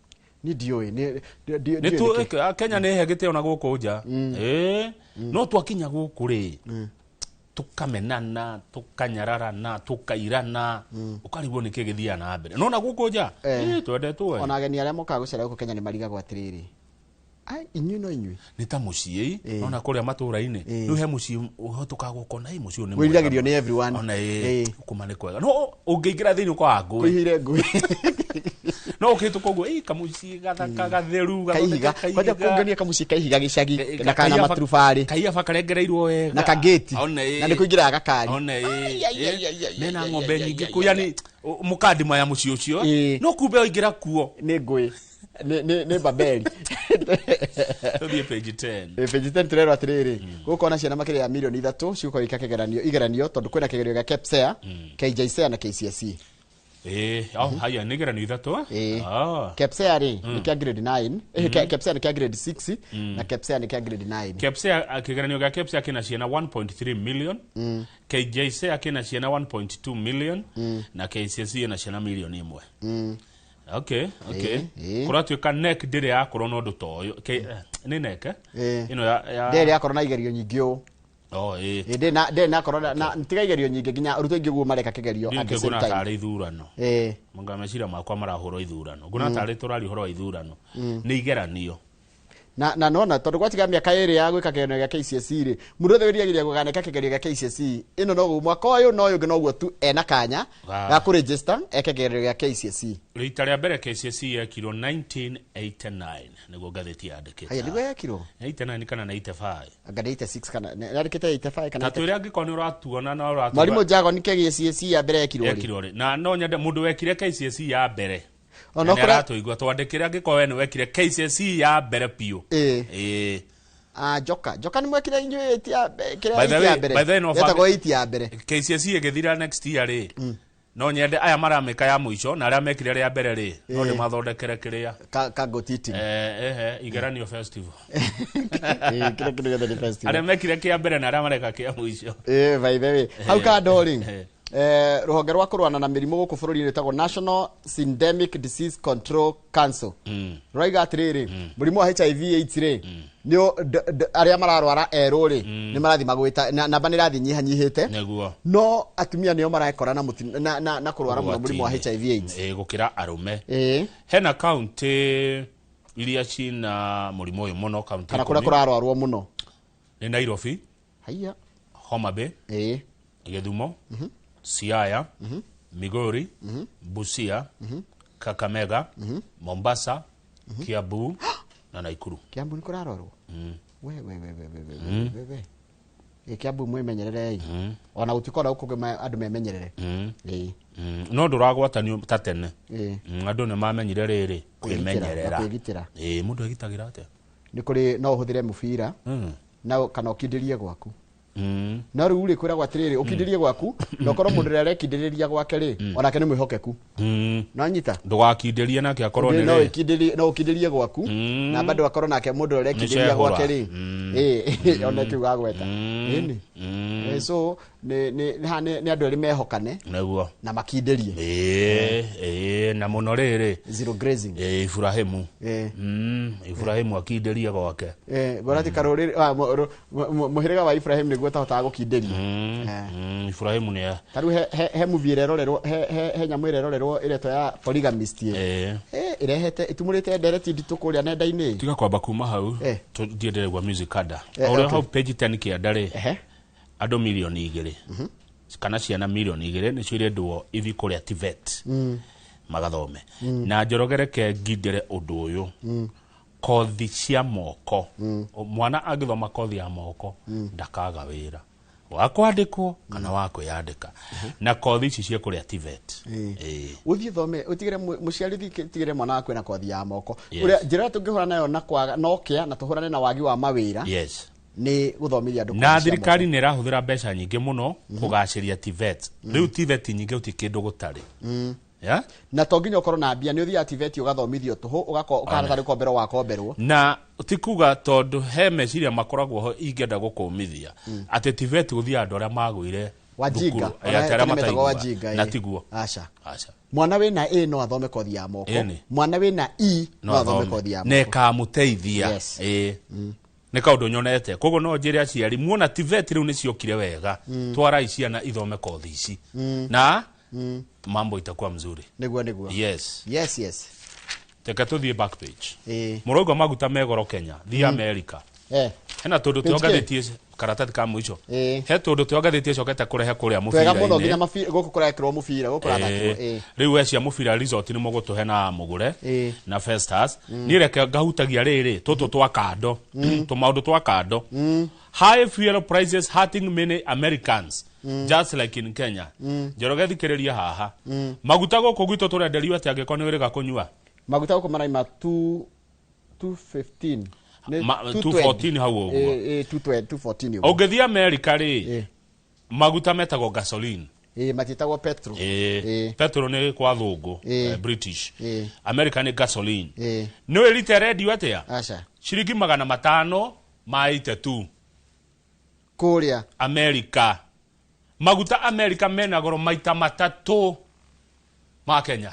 Ni ndiũĩ Nĩ ndiũĩ nĩkĩ. Kenya nĩ ĩhe gĩtĩo na gũkũ nja. Ĩ, no twakinya gũkũ rĩ, tukamenana, tukanyararana, tukairana, ũkarigwo nĩkĩ gĩthiaga na mbere, no na gũkũ nja Eh. ĩ, twendetwo ĩ. Ona ageni arĩa mokaga gũcera gũkũ Kenya nĩ marigagwo atĩrĩrĩ, Ai, inyuĩ no inyuĩ. Nĩ ta mũciĩ. Ĩĩ. Nona kũrĩa matũra-inĩ Ĩĩ. rĩu he mũciĩ ũhĩtũkaga ũkona ĩ mũciĩ ũyũ nĩ Wĩriragĩrio mwega. nĩ everyone. Ona ĩ Ĩĩ. kũma nĩ kwega, no ũngĩingĩra thĩinĩ ũkoraga ngũĩ. Kũihire ngũĩ. No ũkĩhĩtũka ũguo ĩ kamũciĩ gathaka gatheru. Kaihiga. Gathondeke. Kwanja kũngenia kamũciĩ kaihiga gĩcagi na kana maturubarĩ. Kaiaba karengereirwo wega. Na kagĩti. Ona ĩ. Na nĩ kũingĩraga gakari. Ona ĩ. Ai, ai, ai, ai, ai, Mena ai, ng'ombe ai, ai, nyingĩ ai, kũu ai, yani mũkandima ya mũciĩ ũcio. Ĩĩ. No kumbe waingĩra kuo Nĩ ngũĩ, nĩ babeli. Tũthiĩ page 10. Page 10 tũrerwo atĩrĩrĩ, gũkona ciana makĩria ya 3 milioni cigũkorwo igĩka kĩgeranio igeranio tondũ kwĩna kĩgerio gĩa KPSEA, KJSEA na KCSE. Ĩĩ, oh, haya nĩ igeranio ithatũ. Ĩĩ. Ah. KPSEA rĩ nĩ kĩa grade 9, KPSEA nĩ kĩa grade 6 na KPSEA nĩ kĩa grade 9. KPSEA, kĩgeranio gĩa KPSEA kĩna ciana 1.3 million, KJSEA kĩna ciana 1.2 million na KCSE ĩna ciana 1 milioni. Okay. Ĩĩ, ĩĩ. Kũratuĩka NEC ndĩrĩ yakorwo na ũndũ ta ũyũ. Nĩ NEC, eh? Ĩĩ. Ĩno ya Ndĩrĩ yakorwo na igerio nyingĩ ũũ. Oh, ĩĩ. Ĩĩ, ndĩrĩ nakorwo na tiga igerio nyingĩ nginya arutwo aingĩ guo mareka kĩgerio at the same Ngũna time. tarĩ ithurano. Ĩĩ. Manga meciria makwa marahũrwo ithurano, ngũna tarĩ tũraria ũhoro wa ithurano, nĩ igeranio. Na nona tondũ gwatiga mĩaka 2 ya gwĩka kĩgeranio gĩa KCSE rĩ, mũndũ wothe wĩriragĩria gũganeka kĩgerio gĩa KCSE ĩno no mwaka ũyũ no ũyũ ũngĩ noguo tu ena kanya ga kũregister eke kĩgerio gĩa KCSE. Rita rĩa mbere KCSE yekirwo 1989 nĩguo ngathĩti yandĩkĩte. Haya, nĩguo yekirwo. 89 kana 95. Anga nĩ 86 kana yandĩkĩte 85 kana Ta twĩre angĩkorwo nĩ ũratuona na ũratuona. Mwarimũ Jago nĩ KCSE ya mbere yekirwo rĩ? Yekirwo rĩ? Na no nyende mũndũ wekire KCSE ya mbere Ona na okorwo aratũigua, twandĩkĩre angĩkorwo we nĩ wekire KCSE ya mbere biũ. Ĩĩ. Ĩĩ. Ah, Joka Joka nĩ mwekire inyuĩ 8 ya kĩrĩa By the 8 ya way- mbere by the way, no yetagwo family- 8 ya mbere. KCSE ĩgĩthira next year rĩ, no nyende aya maramĩka ya mũico na arĩa mekire rĩa mbere rĩ, no Ĩĩ. ndĩmathondekere kĩrĩa ka gotiti. Ehe, igeranio festival. Ĩĩ, kĩrĩa kĩndũ gĩothe nĩ festival. Arĩa mekire kĩa mbere na arĩa mareka kĩa mũico. Ĩĩ, by the way, hau kando rĩ, Eh. rũhonge rwa kũrũana na mĩrimũ gũkũ bũrũri-inĩ rwĩtagwo National Syndemic Disease Control Council rũraiga atĩrĩrĩ, mũrimũ wa HIV AIDS rĩ, nĩ arĩa mararwara erũ rĩ nĩ marathiĩ magwĩta na namba nĩ ĩrathiĩ nyihanyihĩte. No atumia nĩo marekora na, mũtino- na kũrwara mũno mũrimũ wa HIV AIDS. Ĩĩ, gũkĩra arũme. Ĩĩ. Hena kaunti iria cina mũrimũ ũyũ mũno, kaunti Kana kũrĩa 10. kũrarwarwo mũno. Nĩ Nairobi, Haiya. Homa Bay, Gĩthumo, Siaya, Migori, Busia, Kakamega, Mombasa, Kiambu na Naikuru. Kiambu nĩ kũrarwarwo? We we we we we we we we we. Ĩ, Kiambu mwĩmenyererei, ona gũtikorwo gũkũ kũngĩ andũ memenyerere. Ĩĩ. No ndũragwatanio ta tene. Ĩĩ. Andũ nĩ mamenyire rĩrĩ Kwĩgitĩra, kwĩmenyerera. na kwĩgitĩra. Ĩĩ, mũndũ egitagĩra atĩa? Nĩ kũrĩ no ũhũthĩre mũbira na kana ũkindĩrie gwaku. No rĩu rĩ, kwĩragwo atĩrĩrĩ, ũkindĩrie gwaku na ũkorwo mũndũ ũrĩa arekindĩrĩria gwake rĩ, onake nĩ mwĩhokeku. No nyita? Ndũgakindĩrie nake akorwo nĩ No rĩ ĩkindĩrie, no ũkindĩrie gwaku na bado akorwo nake mũndũ ũrĩa arekindĩria Nĩ gwake cehũra. rĩ, ĩĩ, one kĩu gagweta. Ĩni. So nĩ haha nĩ andũ erĩ mehokane na makindĩrie. Ĩĩ, na mũno rĩrĩ Zero grazing. Ĩĩ, Iburahĩmu. Ĩĩ. Iburahĩmu akindĩrie gwake. Ngorati karũrĩrĩ mũhĩrĩga wa Ibrahim nĩguo ũtahotaga gũkindĩria. Iburahĩmu nĩ Ta rĩu he movie ĩrerorerwo, he nyamũ ĩrerorerwo ĩretwo ya polygamist ĩ. Ĩrehete ĩtumũrĩte ndereti nditũ kũrĩa nenda-inĩ. Tiga kwamba kuma hau. Tũthiĩ ndĩregua music kada. O ũrĩa hau page 10 kĩanda rĩ, andũ 2 milioni kana ciana 2 milioni nĩcio irendwo ithi kũrĩa TVET magathome. Na Njoroge, reke ngindĩre ũndũ ũyũ, kothi cia moko, mwana angĩthoma kothi ya moko ndakaga wĩra wa kwandĩkwo kana wa kwĩyandĩka, na kothi ici cia kũrĩa TVET. Ĩĩ. Ũthiĩ thome, ũtigĩre mũciari tigĩre mwana waku ena kothi ya moko. Ũrĩa njĩra ĩrĩa tũngĩhũrana nayo na kwaga no kĩa na tũhũrane na wagi wa mawĩra nĩ gũthomithia andũ Na kothi cia thirikari nĩ ĩrahũthĩra mbeca nyingĩ mũno kũgacĩria TVET. Rĩu TVET nyingĩ gũtirĩ kĩndũ gũtarĩ. Yeah? Na to nginya ũkorwo na mbia, nĩ ũthiaga TVET ũgathomithio tũhũ, ũgakorwo ũkahana tarĩ komberwo wakomberwo. Na ti kuga, tondũ he meciria makoragwo ho ingĩenda gũkũmithia atĩ TVET gũthiĩ andũ arĩa magũire Wajinga. thukuru, Ona atĩ arĩa tene metagwo mataiguaga. wajinga, Na ĩ. tiguo. Aca. Aca. Mwana wĩna A no athome kothi ya moko. Ĩni. Mwana wĩna E no athome kothi ya na moko. ĩkamũteithia. Ĩĩ, nĩ kaũndũ nyonete, koguo no njĩre aciari muona TVET rĩu nĩ ciokire wega, twarai ciana ithome kothi ici na mambo itakuwa mzuri. Nĩguo. Yes. Yes. Reke tũthiĩ back page. Ĩĩ. Mũraigua maguta megoro Kenya, thiĩ America. Hena tũndũ Page twa ngathĩti karatathi ka mũico. Ĩĩ. He tũndũ twa ngathĩti ĩcokete kũrehe kũrĩa Twega mũno nginya mũbira-inĩ. gũkũ kũrekĩrwo mũbira, gũkũ kũrathakĩrwo. Ĩĩ. Rĩu we cia mũbira resort nĩ mũgũtũhe na mũgũre Ĩĩ. na Festus. Niĩ reke ngahutagia rĩrĩ tũtũ twa kando, tũmaũndũ twa kando. High fuel prices hurting many Americans just like in Kenya. Njoroge thikĩrĩria haha. Maguta gũkũ gwitũ tũrenderio atĩa angĩkorwo nĩ wĩrĩga kũnyua? Maguta gũkũ maraima 2 215. Nĩ 214 hau ũguo. Ĩĩ, 220, 214 ũguo. Ũngĩthiĩ America rĩ, Ĩĩ. maguta metagwo gasoline. Ĩĩ, matiĩtagwo petrol. Ĩĩ. Ĩĩ. Petrol nĩ kwa thũngũ, Ĩĩ. British. Ĩĩ. America nĩ gasoline. Ĩĩ. Nĩ ũĩ rita ĩrendio atĩa? Aca. Ciringi 582. Kũrĩa. America. Maguta America mena goro maita matatũ ma Kenya.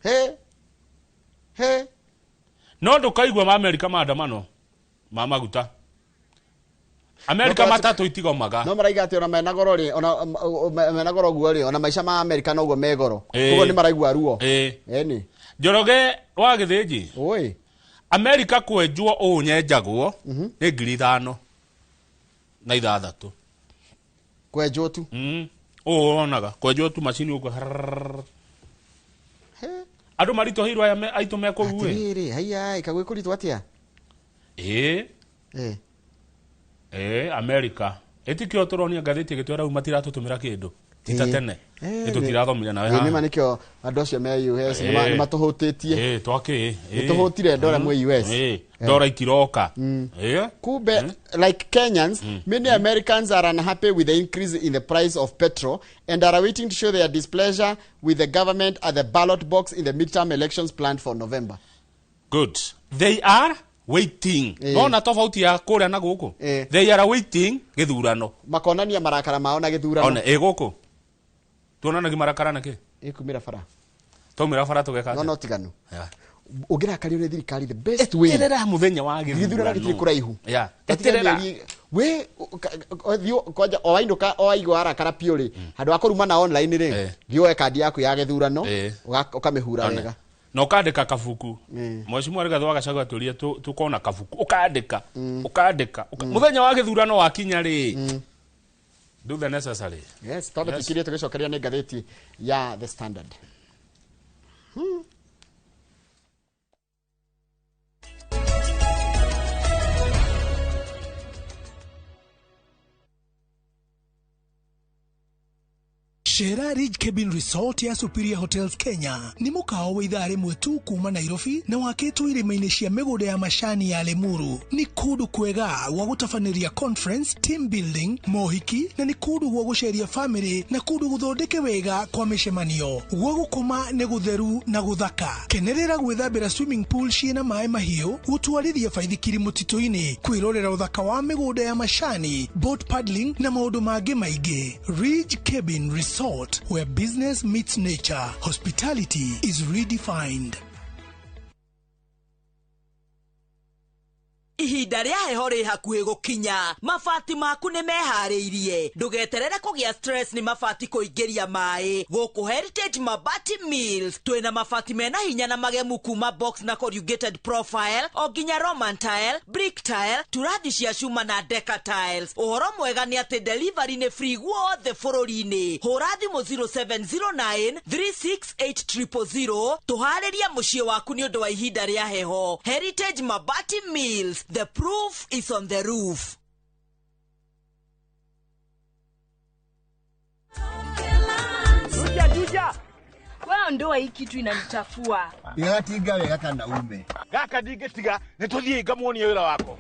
He. He. No ndũkaigua ma America maandamano ma maguta. America No, matatũ itigomaga. No maraiga atĩ ona mena goro rĩ, ona mena goro guo rĩ, ona maica ma America noguo me goro. Ĩĩ. Koguo nĩ maraigua ruo. Ĩĩ. Ĩni. Njoroge wa Gĩthĩnji. Oi. America kwenjwo ũũ nyenjagwo nĩ 5,006. Kwenjwo tu. Ũũ wonaga kwenjwo tu macini ũguo. Harrrr. He. Andũ maritũhĩirwo aya aitũ me kũu ĩ. Atĩrĩrĩ, haiya, kagwĩ kũritũ atĩa? Ĩĩ. Ĩĩ. Ĩĩ, America. Ĩtikĩo tũronia ngathĩti ĩgĩtwĩra rĩu matiratũtũmĩra kĩndũ. Ti ta Ĩĩ. tene. Ĩĩ, Nĩ tũtirathomire nawe Ĩĩ, nĩma haha. nĩkĩo andũ acio me US Ĩĩ. nĩ matũhũtĩtie. Ĩĩ, twakĩ. Nĩ tũhũtire ndora mwĩ US. Ĩĩ, ndora itiroka. Ĩĩ. Kumbe, like Kenyans, many Americans are unhappy with the increase in the price of petrol and are waiting to show their displeasure with the government at the ballot box in the midterm elections planned for November. Good. They are waiting. Ĩĩ. Nona tofauti ya kũrĩa na gũkũ. Ĩĩ. They are waiting gĩthurano. Makonania marakara mao na gĩthurano. One ĩ gũkũ. Tuonanagia marakara na kĩ? Ĩkumĩra bara. Twaumĩra bara tũgeka No atĩa? no tiganu. Yeah. Ũngĩrakario nĩ thirikari the best way. Eterera mũthenya wa Gĩthurano gĩthurano. gĩtirĩ kũraihu. Yeah. Gatiga Eterera. mĩeri we thiĩ kwanja o wainũka o waigua warakara piũ rĩ, handũ ha kũrumana online rĩ, Ĩĩ. thiĩ woe kandi yaku ya gĩthurano, Ĩĩ. ũkamĩhura One. wega. Na ũkandĩka kabuku. Ĩĩ. Mheshimiwa Rigathĩ wa Gachagua atwĩrire tũkona kabuku. Ũkandĩka. Ũkandĩka. Mũthenya wa gĩthurano wakinya rĩ. Do the necessary. Yes, twambe Yes. tukirie tũgĩcokeria nĩ ngathĩti ya The Standard. Shera Ridge Cabin Resort ya Superior Hotels Kenya nĩ mũkawa wa ithaa rĩmwe tu kuma Nairobi na wakĩtwo irĩma-inĩ cia mĩgũnda ya macani ya Limuru. Nĩ kũndũ kwega gwa gũtabanĩria conference, team building, mohiki na nĩ kũndũ gwa gũceria family na kũndũ gũthondeke wega kwa mĩcemanio. Gwa gũkoma nĩ gũtheru na gũthaka. Kenerera gwĩthambĩra swimming pool ciĩna maĩ mahiũ, gũtwarithia baithikiri mũtitũ-inĩ, kwĩrorera ũthaka wa mĩgũnda ya macani, boat paddling na maũndũ mangĩ maingĩ. Ridge Cabin Resort, where business meets nature, hospitality is redefined. Ihinda rĩa heho rĩ hakuhĩ gũkinya, mabati maku nĩ meharĩirie. Ndũgeterere kũgĩa stress nĩ mabati kũingĩria maĩ. Gũkũ Heritage Mabati Mills twĩna mabati mena hinya na magemu kuma box na corrugated profile o nginya Roman tile, brick tile, turathi cia cuma na deca tiles. Ũhoro mwega nĩ atĩ delivery nĩ free guothe bũrũri-inĩ. Hũra thimũ 0709 368 000 tũharĩrie mũciĩ waku nĩ ũndũ wa ihinda rĩa heho. Heritage Mabati Mills, the proof is on the roof. Juja, juja. Wewe ndoa hii kitu inanichafua. Igatinga wega kana ume. Gaka ndingĩtiga nĩ tũthiĩ ngamuonie wĩra wako.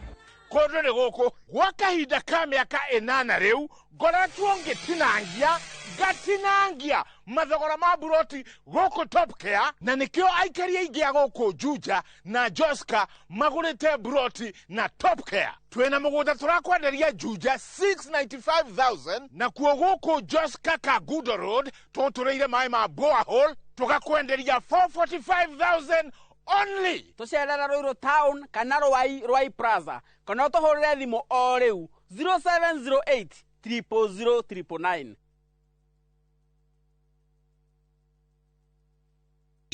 Kũndũ nĩ gũkũ gwa kahinda ka mĩaka ĩnana rĩu ngoretwo ngĩtinangia ngatinangia mathogora ma buroti gũkũ Top Care, na nĩkĩo aikari aingĩ a gũkũ Juja na Joska magũrĩte buroti na Top Care. Twĩna mũgũnda tũrakwenderia Juja 695,000, nakuo gũkũ Joska Kangundo Road tũtũrĩire maĩ ma borehole tũgakwenderia 445,000 only. Tũcerere Ruiru Town kana Ruai, Ruai Plaza kana ũtũhũrĩre thimũ o rĩu 0708 000 999.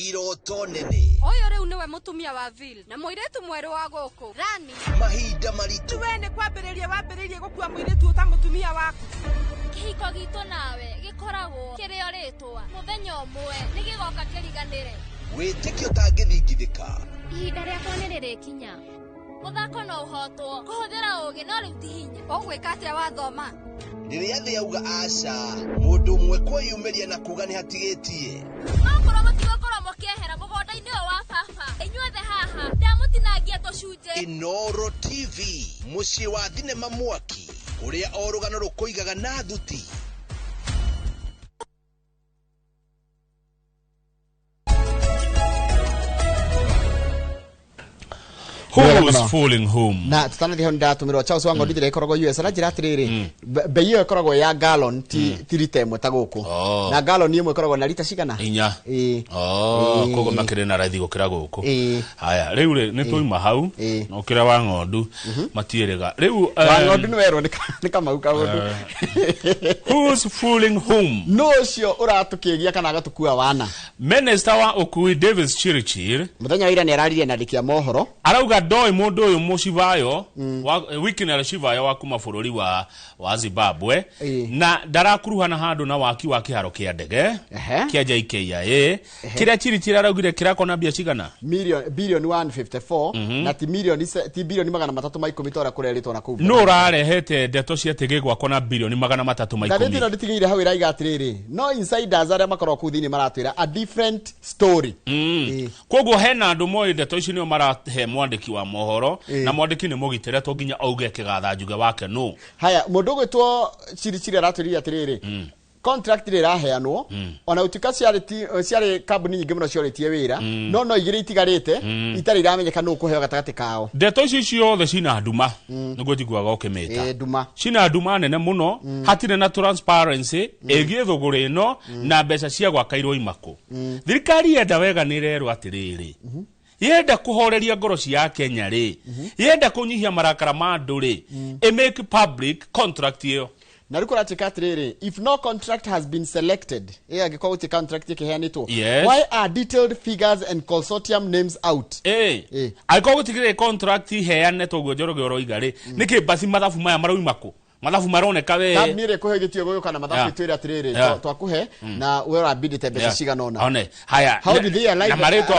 Iroto nene. Ũyũ rĩu nĩwe mũtumia wa Vil na mũirĩtu mwerũ wa gũkũ Rani. Mahinda maritũ. We nĩ kwambĩrĩria wambĩrĩirie gũkua mũirĩtu ũta mũtumia waku. Kĩhiko gitũ nawe gĩkoragwo kĩrĩ o rĩtwa. Mũthenya ũmwe nĩ gĩgoka kĩriganĩre. Wĩtĩkio ũtangĩthingithĩka. Ihinda rĩakwa nĩ rĩrĩkinya. Mũthako no ũhotwo kũhũthĩra ũũgĩ no rĩu ti hinya. Ũgwĩka atĩa wathoma? Rĩrĩa thĩ yauga aca, mũndũ ũmwe kwĩyumĩria na kuga nĩ hatigĩtie. Okorwo mũtigũkorwo mũkĩehera mũgũnda-inĩ ũyũ wa baba, inyuothe haha ndamũtinangia tũcunjĩ. Inooro TV, mũciĩ wa thinema mwaki, ũrĩa o rũgano rũkũigaga na thuti. Who is fooling whom? Na tutanathi hau ndatumirwo Charles Wango ndithire ikoragwo US aranjira atiriri, bei iyo ikoragwo ya gallon ti rita ĩmwe ta gũkũ. Na gallon ĩmwe ĩkoragwo na rita cigana? 4. Ĩĩ. Koguo makĩrĩ na raithi gũkĩra gũkũ. Haya, rĩu rĩ nĩ twauma hau na ũkĩra wa ng'ondu matiĩrĩga. Rĩu wa ng'ondu nĩ werwo nĩ Kamau kaũndũ. Who's fooling whom? No ũcio ũratũkĩgia kana agatũkua wana. Minister wa ũkui Davis Chirchir mũthenya wa ira nĩ araririe na andĩki a mohoro, arauga ndoĩ mũndũ ũyũ Mũcivayo Wicknell Chivayo wa kuma bũrũri wa Zimbabwe na ndarakuruhana handũ na waki wa kĩharo kĩa ndege kĩa JKIA kĩrĩa Chirchir araugire kĩrakona mbia cigana bilioni 154 na ti milioni ti bilioni 310 ta ũrĩa kũrerĩtwo na kũu. No ũrarehete ndeto cia atĩ gĩgwakwo na bilioni 310. Ngathĩti ĩno ndĩtigĩire hau ĩraiga atĩrĩrĩ, no insiders arĩa makoragwo kũu thĩinĩ maratwĩra a different story. Koguo hena andũ moĩ ndeto ici nĩo marahe mwandĩki wa mohoro na mwandĩki nĩ mũgitĩre to nginya auge kĩgatha njuge wake no. Haya, mũndũ ũgwĩtwo Chirchir aratwĩrire atĩrĩrĩ, contract ĩrĩa ĩraheanwo ona gũtuĩka ciarĩ kambuni nyingĩ mũno ciorĩtie wĩra, no igĩrĩ itigarĩte itarĩ iramenyeka nũ ũkũheo gatagatĩ kao. Ndeto ici ciothe cina nduma, nĩguo njiguaga ũkĩmĩta. Nduma. Cina nduma nene mũno, hatirĩ na transparency ĩgiĩ thũgũrĩ ĩno na mbeca cia gwaka iroima kũ. Thirikari yenda wega nĩ ĩrerwo atĩrĩrĩ, yenda kũhoreria ngoro cia Kenya rĩ, yenda kũnyihia marakara ma andũ rĩ, ĩ make public contract ĩyo. Na rĩu kũratuĩka atĩrĩrĩ, if no contract has been selected, angĩkorwo gũtirĩ contract ĩkĩheanĩtwo, why are detailed figures and consortium names out? Angĩkorwo gũtikĩrĩ contract iheane toguo Njoroge ũroiga rĩ, nĩkĩ basi mathabu maya maroima kũ? Mathabu maroneka we kambuni ĩrĩa ĩkũhe gĩtĩo gũgĩũka na mathabu ĩtwĩre atĩrĩrĩ, twakũhe na we ũrambindĩte mbeca cigana ũna. One haya, how did they arrive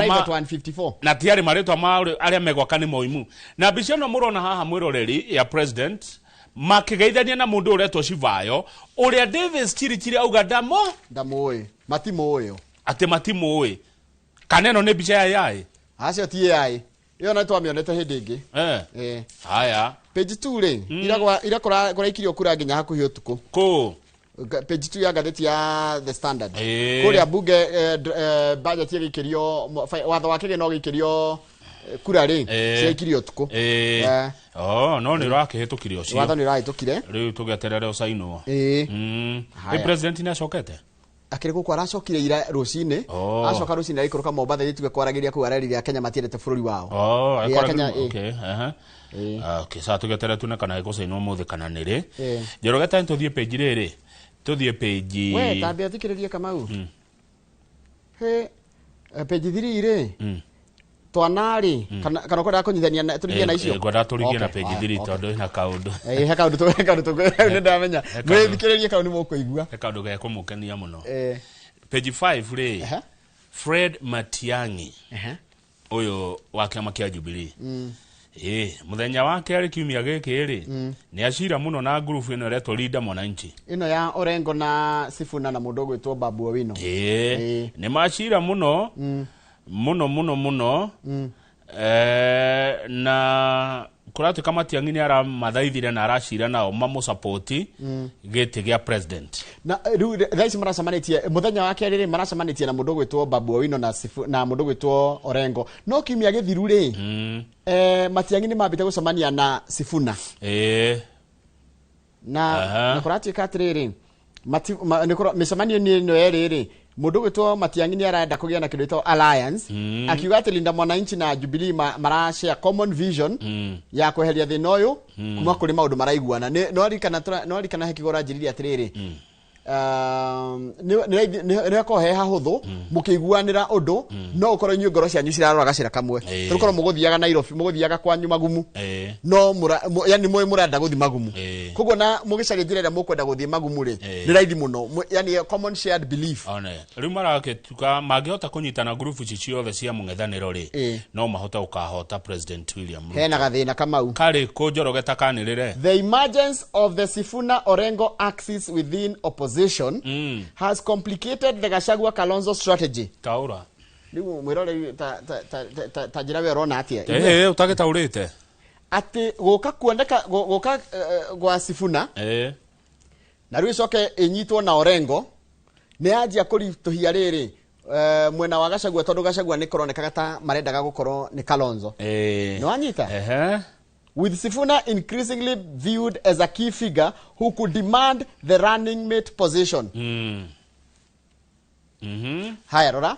at 154? Na tiarĩ marĩtwa ma arĩa megwaka nĩ moimu. Na mbica ĩno mũrona haha mwĩroreri ya president makĩgeithania na mũndũ ũretwo Chivayo ũrĩa Davis Chirchir auga ndamũĩ, matimũĩ, atĩ matimũĩ. Kana ĩno nĩ mbica ya AI? Acio ti AI, ĩyo no twamĩonete hĩndĩ ĩngĩ. Haya, page 2 rĩ, ira kũraikirio kura nginya hakuhĩ ũtukũ. Kũ? Page 2 ya ngathĩti ya The Standard. Kũrĩa bunge budget ĩgĩikĩrio, watho wa kĩgĩna ũgĩikĩrio kura rĩ, ciaikirio ũtukũ. No nĩ ũrakĩhĩtũkirio ũcio. Watho nĩ ũrahĩtũkire. Rĩu tũgeterere ũcainwo. Ĩ president nĩ acokete? Akĩrĩ gũkũ aracokire ira rũcinĩ. Acoka rũcinĩ agĩikũrũka Mombatha gĩtuge kwaragĩria kũu arerire Akenya matiendete bũrũri wao. Okay, sa tũgeterere tuone kana gĩgũcainwo ũmũthĩ kana nĩ rĩ. Njoroge ta tũthiĩ page rĩrĩ. Tũthiĩ page. We tambia thikĩrĩrie Kamau. He page 3 rĩ. Twana rĩ, kana ũkwendaga kũnyithania tũrigie na icio? Ngwendaga tũrigie na page 3 tondũ ĩna kaũndũ. He kaũndũ nĩ ndamenya. Mwĩthikĩrĩrie kau nĩ mũkũigua. He kaũndũ gekũmũkenia mũno. Page 5 rĩ, Fred Matiang'i ũyũ wa kĩama kĩa Jubilee. Mũthenya wa kerĩ kiumia gĩkĩ rĩ, nĩ acira mũno na ngurubu ĩno ĩretwo Linda Mwananchi. Ĩno ya Orengo na Sifuna na mũndũ ũgwĩtwo Babu Owino. Nĩ macira mũno mũno mũno mũno. Na kũratuĩka Matiang'i nĩ aramathaithire na aracira nao mamũsapoti gĩtĩ gĩa president. Na rĩu thaa ici maracemanĩtie mũthenya wa kerĩ rĩ, maracemanĩtie na mũndũ ũgwĩtwo Babu Owino na mũndũ ũgwĩtwo Orengo. No kiumia gĩthiru rĩ, Matiang'i nĩ mambĩte gũcemania na Sifuna. Na kũratuĩka atĩrĩrĩ, mĩcemanio ĩno yerĩ rĩ, mũndũ ũgwĩtwo Matiang'i nĩ arenda kũgĩa na kĩndũ gĩtagwo alliance, akiuga atĩ Linda Mwananchi na Jubilee mara share common vision ya kweheria thĩna ũyũ kuma kũrĩ maũndũ maraiguana. No arikana he kĩgora njĩrire atĩrĩrĩ, Nĩ hakorwo he hahũthũ mũkĩiguanĩra ũndũ, no ũkorwo inyuĩ ngoro cianyu cirarora gacĩra kamwe. Tũkorwo mũgũthiaga Nairobi, mũgũthiaga kwanyu Magumu, no yani mũĩ mũrenda gũthiĩ Magumu, koguo na mũgĩcaria njĩra ĩrĩa mũkwenda gũthiĩ Magumu rĩ, nĩ raithi mũno. Yani a common shared belief. One rĩu maragĩtuka mangĩhota kũnyitana ngurubu ici ciothe cia mũng'ethanĩro rĩ, no mahote gũkahota President William Ruto. Hena gathĩna, Kamau. Karĩ kũ, Njoroge, takanĩrĩre? The emergence of the Sifuna Orengo axis within opposition has complicated the Gachagua Kalonzo strategy. Taũra. Rĩu mwĩroreri, ta njĩra we ũrona atĩa? Ũtagĩtaũrĩte. Atĩ gũka kuoneka gũka gwa Sifuna na rĩu ĩcoke ĩnyitwo na Orengo nĩ yanjia kũritũhia rĩrĩ mwena wa Gachagua, tondũ Gachagua nĩ kũronekaga ta marendaga gũkorwo nĩ Kalonzo. Nĩ wanyita? Ehe. With Sifuna increasingly viewed as a key figure who could demand the running mate position. Haya, rora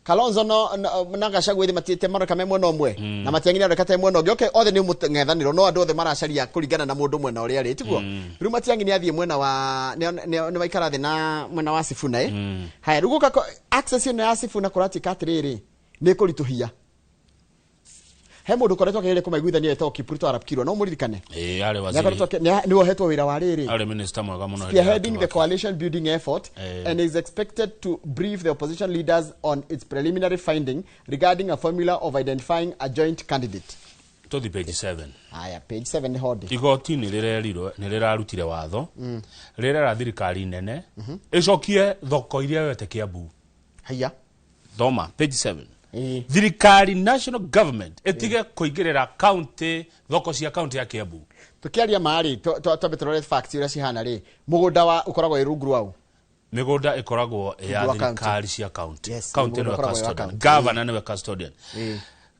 Kalonzo no, no na Gachagua ithi matiĩte maroneka me mwena ũmwe na Matiang'i nĩaroneka ta mwena ũngĩ. Okay, othe nĩ mũng'ethanĩro, no andũ othe maracaria kũringana na mũndũ mwena ũrĩa arĩ, tiguo? Rĩu Matiang'i nĩ athiĩ mwena wa nĩ waikara thĩ na mwena wa Sifuna. Haya, rĩu gũka access ĩno ya Sifuna kũratuĩka atĩrĩrĩ nĩ kũritũhia. He mũndũ ũkoretwo akĩgeria kũmaiguithania etagwo Kipruto Arap Kirwa, no mũririkane? Ĩĩ, arĩ waziri. Nĩakoretwo nĩ wohetwo wĩra wa rĩrĩ, Arĩ minister mwega mũno hĩndĩ ya spearheading the Kibaki. coalition building effort and is expected to brief the opposition leaders on its preliminary finding regarding a formula of identifying a joint candidate. Tũthi page 7. Haya, page 7 nĩ hodi. Igoti nĩ rĩrerirwo nĩ rĩrarutire watho rĩrera thirikari nene ĩcokie thoko iria yoete Kiambu. Haya. Thoma page 7. Thirikari, national government, ĩtige kũingĩrĩra county, thoko cia county ya Kiambu. Tukiaria marĩ twambe tũrore facts ũrĩa cihana rĩ, mũgũnda wa ũkoragwo wĩ rungu rwau? Mĩgũnda ĩkoragwo ya Rungu rwa county. thirikari cia county. Yes, county mũgũnda nĩwe ũkoragwo wĩ wa custodian. county. Governor nĩwe custodian.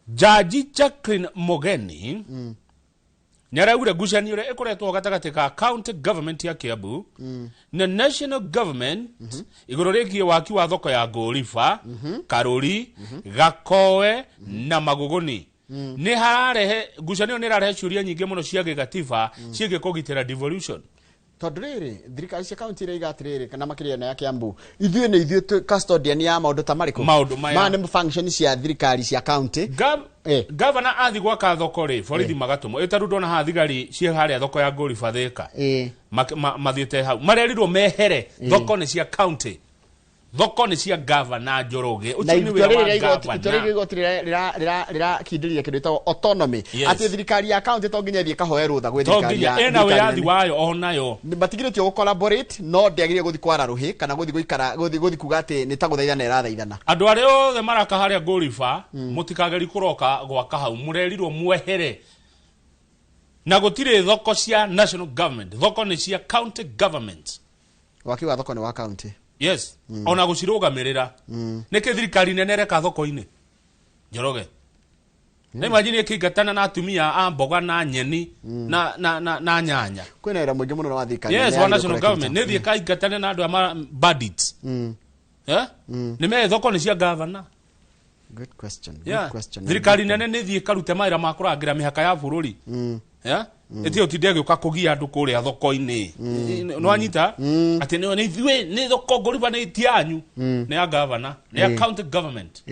Jaji Jacqueline Mogeni nĩ araugire ngucanio ĩrĩa ĩkoretwo gatagatĩ ka county government ya Kiambu na national government igũrũ rĩgiĩ waki wa thoko ya Ngũriba, Karũri, Gakoe na Magũgũni nĩ hararehe ngucanio, nĩ ĩrarehe ciũria nyingĩ mũno cia gĩgatiba ciĩgiĩ kũgitĩra devolution. Tondũ rĩrĩ, thirikari cia kaunti iria iga atĩrĩrĩ, kana makĩria ĩno ya Kiambu, ithuĩ nĩ ithuĩ custodian ya maũndũ ta marĩkũ? Maũndũ maya. Maya nĩ function cia thirikari cia kaunti. Gavana athi gwaka thoko rĩ, borithi magatũmwo ĩtaru. Ndona haha thigari ciĩ harĩa thoko ya Ngũriba Thĩka. Mathiĩte hau marerirwo mehere. Thoko nĩ cia county, thoko nĩ cia gavana, Njoroge. Na Ũcio nĩ itua wĩra rĩrĩ wa rĩa igoti, itua rĩrĩ gavana. rĩa igoti rĩrakindĩria kĩndũ gĩtagwo autonomy, atĩ thirikari ya kaunti to nginya ĩthiĩ ĩkahoe rũtha gwĩ To thirikari nginya ya ĩna thirikari wĩyathi nene. wayo onayo. Matigirĩtio gũ collaborate, no ndĩagĩrĩire gũthiĩ kwara rũhĩ kana gũthiĩ gũikara gũthiĩ kuga atĩ nĩ ta gũthaithana ĩrathaithana. Andũ arĩa othe maraka harĩa Ngũriba, mũtikageri kũroka gwaka hau, mũrerirwo mwehere, na gũtirĩ thoko cia national government, thoko nĩ cia county government. Waki wa thoko nĩ wa kaunti. Yes, ona gũcirũgamĩrĩra. Nĩkĩ thirikari nene ĩreka thoko-inĩ, Njoroge? Na imagine ĩkĩingatana na atumia a mboga na nyeni na nyanya. Kwĩna wĩra mũingĩ mũno wa thirikari Yes, nene wa yagĩrĩirwo national kũrekĩrwo. government nĩ thiĩ kaingatane na andũ a bandits. Eh? Nĩ me thoko nĩ cia gavana. Good question, good question. Thirikari nene nĩ thiĩ ĩkarute mawĩra ma kũrangĩra mĩhaka ya bũrũri. Yeah? Ĩtige ũtinde ĩgĩũka kũgia andũ kũrĩa thoko-inĩ. Nĩwanyita atĩ nĩ ithuĩ nĩ thoko Ngũriba nĩ ti yanyu, nĩ ya gavana, nĩ ya county government.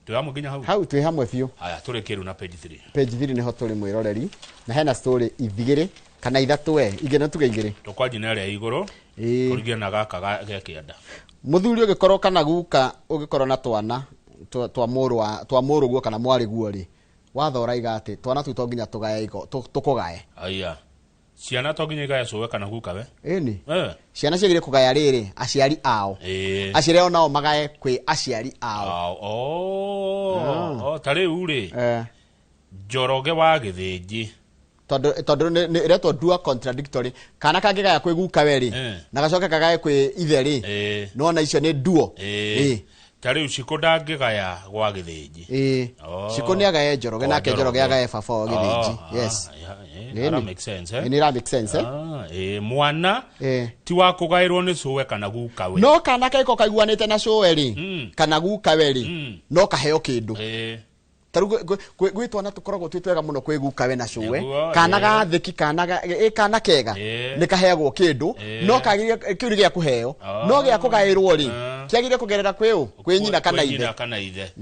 Twĩ hamwe nginya hau? Hau twĩ hamwe biũ. Haya, tũrĩkie rĩu na page 3. Page 3 nĩho tũrĩ, mwĩroreri, na hena story ithigĩrĩ kana ithatũ, we ingĩ no tuge igĩrĩ. Tũkwanjia na ĩrĩa igũrũ kũringana na gaka ge kĩanda. Mũthuri ũgĩkorwo kana guka ũgĩkorwo na twana twa mũrũ wa twa mũrũguo kana mwarĩguo rĩ, watho ũraiga atĩ twana tu to nginya tũgae tũkũgae. Aya, ciana to nginya igae cũwe kana guka we? Ĩni. Ciana ciagĩrĩire kũgaya rĩrĩ aciari ao, aciari ao nao magae kwĩ aciari ao. Ao. Oh, oh, ta rĩu rĩ, Njoroge wa Gĩthĩnji. Tondũ ĩretwo dual contradictory. Kana kangĩgaya kwĩ guka we rĩ, na gacoke kagae kwĩ ithe rĩ, nona icio nĩ duo. Ta rĩu Cikũ ndangĩgaya gwa Gĩthĩnji. Oh. Cikũ nĩ agae Njoroge. Kwa Nake Njoroge Njoroge. agae baba wa Gĩthĩnji. Oh, Yes. ah, yeah, Ĩni. that make sense, eh? Ĩ, nĩ ĩra make sense, eh? Ah, mwana ti wa kũgaĩrwo nĩ cũwe kana guka we. No kana kangĩkorwo kaiguanĩte na cũwe rĩ, kana guka we rĩ, no kaheo kĩndũ. Tarĩu gwĩ twana tũkoragwo twĩ twega mũno kwĩ gukawe na cũwe. Nĩguo, Kana ĩĩ. gathĩki, kana kana kega nĩ kaheagwo kĩndũ, no kagĩrĩire kĩu nĩ gĩa kũheo, no gĩa kũgaĩrwo rĩ, kĩagĩrĩire kũgerera kwĩ ũ? Kwĩ nyina kana Kwĩ ithe. Nyina kana ithe.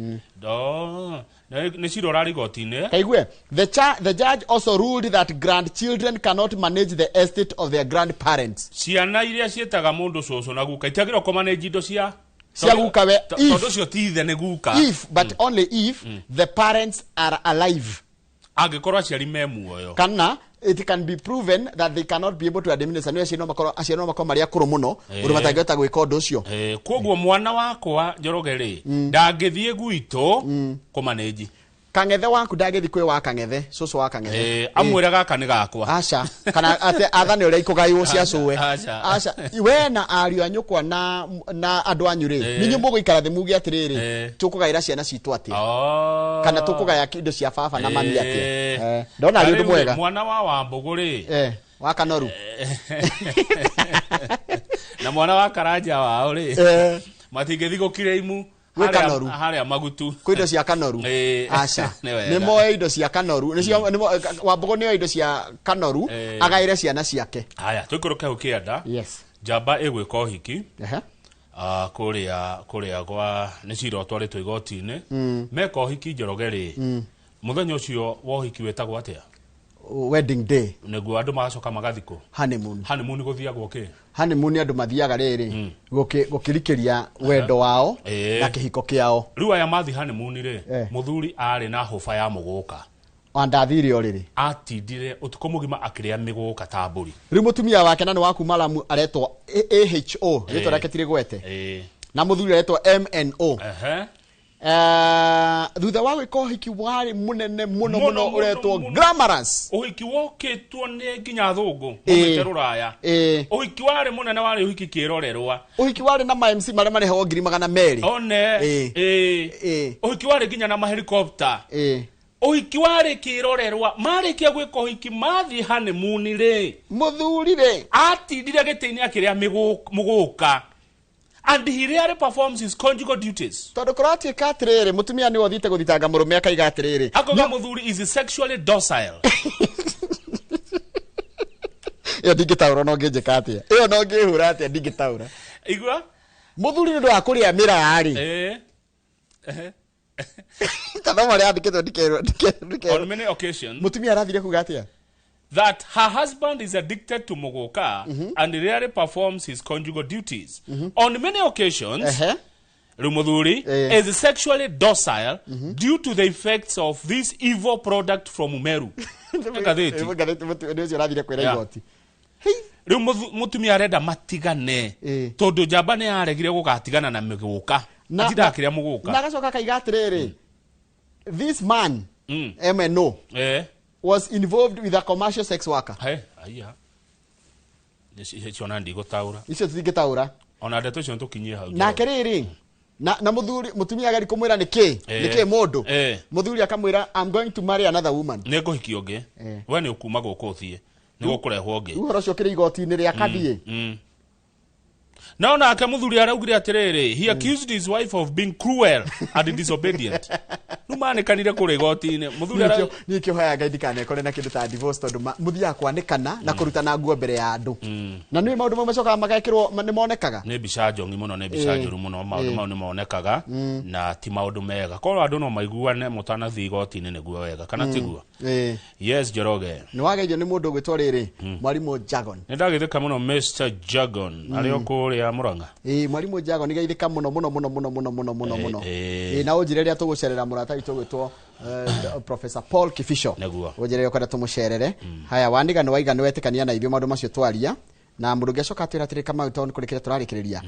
Nĩ cira ũrarĩ igoti-inĩ. Kaigue, the judge also ruled that grandchildren cannot manage the estate of their grandparents. Ciana iria ciĩtaga mũndũ cũcũ na guka itiagĩrĩirwo kũmanage indo cia Cia gukawe, tondũ ũcio ti ithe, nĩ guka. If, but only if, the parents are alive. Angĩkorwo aciari me muoyo. Kana it can be proven that they cannot be able to administer. Nĩ aciari no makorwo marĩ akũrũ mũno ũndũ matangĩhota gwĩka ũndũ ũcio. Koguo mwana wakwa Njoroge rĩ, ndangĩthiĩ gwitũ kũmanĩnji. Kang'ethe waku ndangĩthiĩ kwĩ wa kang'ethe, cũcũ wa kang'ethe. Amwĩre gaka nĩ gakwa. Aca, kana ate athane ũrĩa ikũgaywo cia cũwe. Aca. Aca, we na ariũ a nyũkwa na andũ anyu rĩ, nĩ inyuĩ mũgũikara thĩ muge atĩrĩrĩ, tũkũgaĩra ciana citũ atĩa, kana tũkũgaya indo cia baba na mami atĩa. Ndona arĩ ũndũ Rĩu rĩ, mwega. Mwana wa Wambũgũ rĩ, Wa Kanoru na mwana wa Karanja wao rĩ, matingĩthiĩ gũkirĩimu Gwĩ Kanoru. harĩa Magutu. Kwĩ indo cia Kanoru. Aca. Nĩ wega. Nĩ moe indo cia Kanoru, nĩcio Wambũgũ nĩoe indo cia Kanoru, agaĩre ciana ciake. Haya, tũikũrũke hau kĩanda. Yes. Njamba ĩgwĩka ũhiki. Kũrĩa gwa nĩ cira ũtwarĩtwo igoti-inĩ. Meka ũhiki, Njoroge rĩ, mũthenya ũcio wa ũhiki wĩtagwo atĩa? Wedding day. Nĩguo andũ magacoka magathikũ? Honeymoon. Honeymoon gũthiagwo kĩ? Honeymoon andũ mathiaga rĩrĩ gũkĩrikĩria wendo wao na kĩhiko kĩao. Rĩu aya mathi honeymoon rĩ, mũthuri arĩ na hũba ya mũgũka. Wandathire o rĩrĩ. Atindire ũtukũ mũgima akĩrĩa mĩgũka ta mbũri. Rĩu mũtumia wake na nĩ wa kuma Lamu aretwo AHO, rĩtwa rĩake ti rĩgwete, na mũthuri aretwo MNO. Thutha wa gwĩka ũhiki warĩ mũnene mũno mũno Mũno, ũretwo mũno. glamorous. Ũhiki wokĩtwo nĩ nginya athũngũ maumĩte rũraya. Ũhiki warĩ mũnene, warĩ ũhiki kĩrorerwa. Ũhiki warĩ na ma MC marĩa marĩhagwo 200,000. One. Ũhiki warĩ nginya na mahelikopta. Ũhiki warĩ kĩrorerwa. Marĩkia gwĩka ũhiki, mathiĩ honeymoon rĩ, mũthuri rĩ, atindire gĩtĩ-inĩ akĩrĩa mũgũka and he rarely performs his conjugal duties. Tondũ kũratuĩka atĩrĩrĩ, mũtumia nĩwe ũthiĩte gũthitanga mũrũme, akaiga atĩrĩrĩ, akoiga mũthuri is sexually docile. Ĩyo ndingĩtaũra, no ngĩnjĩka atĩa? Ĩyo no ngĩhũra atĩa? Ndingĩtaũra. Igua. Mũthuri nĩ ũndũ wa kũrĩa mĩraa rĩ, tathoma ũrĩa yandĩkĩtwo, ndikerwo ndikerwo. On many occasions. Mũtumia arathire kuga atĩa? That her husband is addicted to muguka and rarely performs his conjugal duties. On many occasions, rĩu mũthuri is sexually docile due to the effects of this evil product from Meru. Nĩ ngathĩti. Ngathĩti, nĩ ũcio ũrathire kwĩra igoti. Rĩu mũtumia arenda matigane tondũ njamba nĩ yaregire gũgatigana na mĩgũka, atindaga akĩrĩa mũgũka. Na agacoka akaiga atĩrĩrĩ, this man MNO was involved with a commercial sex worker. He, aya. Icio ndigũtaũra. Icio tũtingĩtaũra. Ona ndeto icio nĩtũkinyie hau. Nake rĩrĩ na mũthuri, mũtumia ageri kũmwĩra nĩkĩ nĩkĩ mũndũ, mũthuri akamwĩra, "I'm going to marry another woman." Nĩ ngũhikia ũngĩ. We nĩ ũkuma gũkũ ũthiĩ, nĩ gũkũrehwo ũngĩ. Rĩu ũhoro ũcio ũkĩrĩ igoti-inĩ rĩa kathiĩ. No nake mũthuri araugire atĩrĩrĩ, he accused his wife of being cruel and disobedient. Rĩu manĩkanire kũrĩa igoti-inĩ mũthuri ara. Niĩ kĩo hoyaga Ngai ndikanekore na kĩndũ ta divorce, tondũ mũthiaga kwanĩkana na kũrutana nguo mbere ya andũ, na nĩ maũndũ mau macokaga magekĩrwo nĩ monekaga. Nĩ mbica njongi mũno, nĩ mbica njũru mũno. Maũndũ mau nĩ monekaga na ti maũndũ mega. Korwo andũ no maiguane mũtanathiĩ igoti-inĩ nĩguo wega, kana tiguo? Yes, Njoroge. Nĩ wageithio nĩ mũndũ ũgwĩtwo rĩrĩ, mwarimũ Jagon. Nĩ ndagĩthĩka mũno, Mr Jagon arĩ o kũrĩa Mũrang'a. Ĩĩ, mwarimũ Jagon, geithĩka mũno mũno mũno mũno mũno mũno mũno mũno. Ĩĩ, na ũnjĩre rĩrĩa tũgũcerera mũrata witũ ũgwĩtwo Professor Paul Kibicho. Nĩguo. Ũnjĩre ũkwenda tũmũcerere. Haya, waniga nĩ waiga nĩ wetĩkania na ithuĩ maũndũ macio twaria, na mũndũ ũngĩ acoka atwĩra atĩrĩ, Kamau, tondũ kũrĩ kĩrĩa tũrarĩkĩrĩria,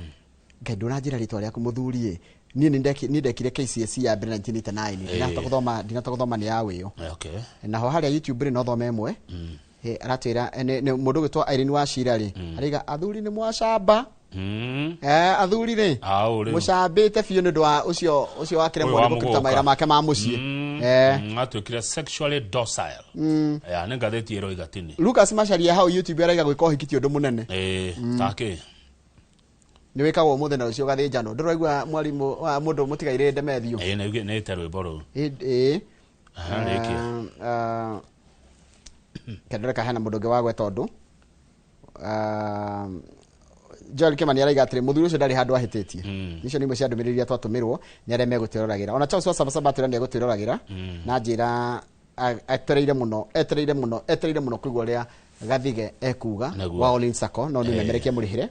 Ngai ndũnanjĩra rĩtwa rĩaku mũthuri ĩ. Niĩ nĩ ndekire KCSE ya mbere 1989. Ndinahota gũthoma nĩ ya wĩyo. Naho harĩa YouTube rĩ, no thome ĩmwe. Aratwĩra nĩ mũndũ ũgwĩtwo Irene Wachira rĩ, araiga athuri nĩ mwacamba. Athuri rĩ, Au rĩu. mũcambĩte biũ nĩ ũndũ wa ũcio wakĩremwo Ũyũ wa nĩ gũkĩruta mũgũka. mawĩra make ma mũciĩ. Atuĩkire sexually docile. Ya nĩ ngathĩti ĩroiga tini. Lucas Macharia hau YouTube araiga gwĩka ũhiki ti ũndũ mũnene. Takĩ? Nĩ wĩkagwo ũmũthĩ na rũciũ ũgathĩnjanwo. Ndũraigua mwarimũ wa mũndũ mũtigairĩ Ndemethio? Ĩĩ, nĩ ĩte rwĩmbo rũu. Ĩĩ. Aha, rĩkia. Kendoreka hena mũndũ ũngĩ wagweta ũndũ. Joel Kimani araiga atĩrĩ, mũthuri ũcio ndarĩ handũ ahĩtĩtie. Icio nĩ imwe cia ndũmĩrĩri iria twatũmĩrwo nĩ arĩa megũtwĩroragĩra. Ona Charles wa Sabasaba atwĩra nĩ egũtwĩroragĩra na njĩra etereire mũno, etereire mũno, etereire mũno kũigua ũrĩa Gathige ekuga Nĩguo. wa All Sacco, no nĩ memerekia mũrĩhĩre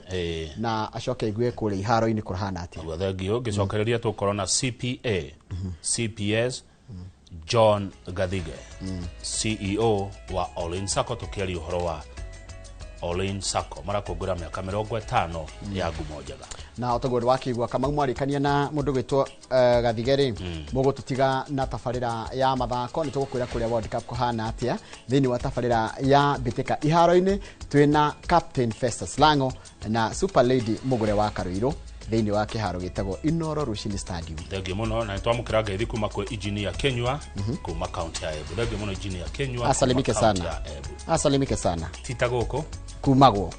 na acoke aigue kũrĩa iharo-inĩ kũrahana atĩa. Guo, thengio. Ngĩcokereria tũkorwo na CPA CPS John Gathige, CEO wa All Sacco, tũkĩaria ũhoro wa All Sacco marakũngũĩra mĩaka 50 ya ngumo njega. Na otoguo wakĩigua Kamau mwarĩkania na mũndũ gwĩtwo Gathige rĩ, mũgũtũtiga na tabarĩra ya mathako. Nĩ tũgũkwĩra kũrĩa World Cup kũhana atĩa thĩinĩ wa tabarĩra ya mbĩtĩka iharo-inĩ. Twĩna Captain Festus Lango na Super Lady Mũgũre wa Karũirũ thĩinĩ wa kĩharo gĩtagwo Inoro Rushini Stadium. Thengio mũno, na nĩtwamũkĩra ngeithi kuma kwĩ Engineer Kenyua kuma kaunti ya Embu. Thengio mũno, Engineer Kenyua kuma Asalimike kaunti sana. ya Embu. Asalimike sana. Tita gũkũ kumagwo.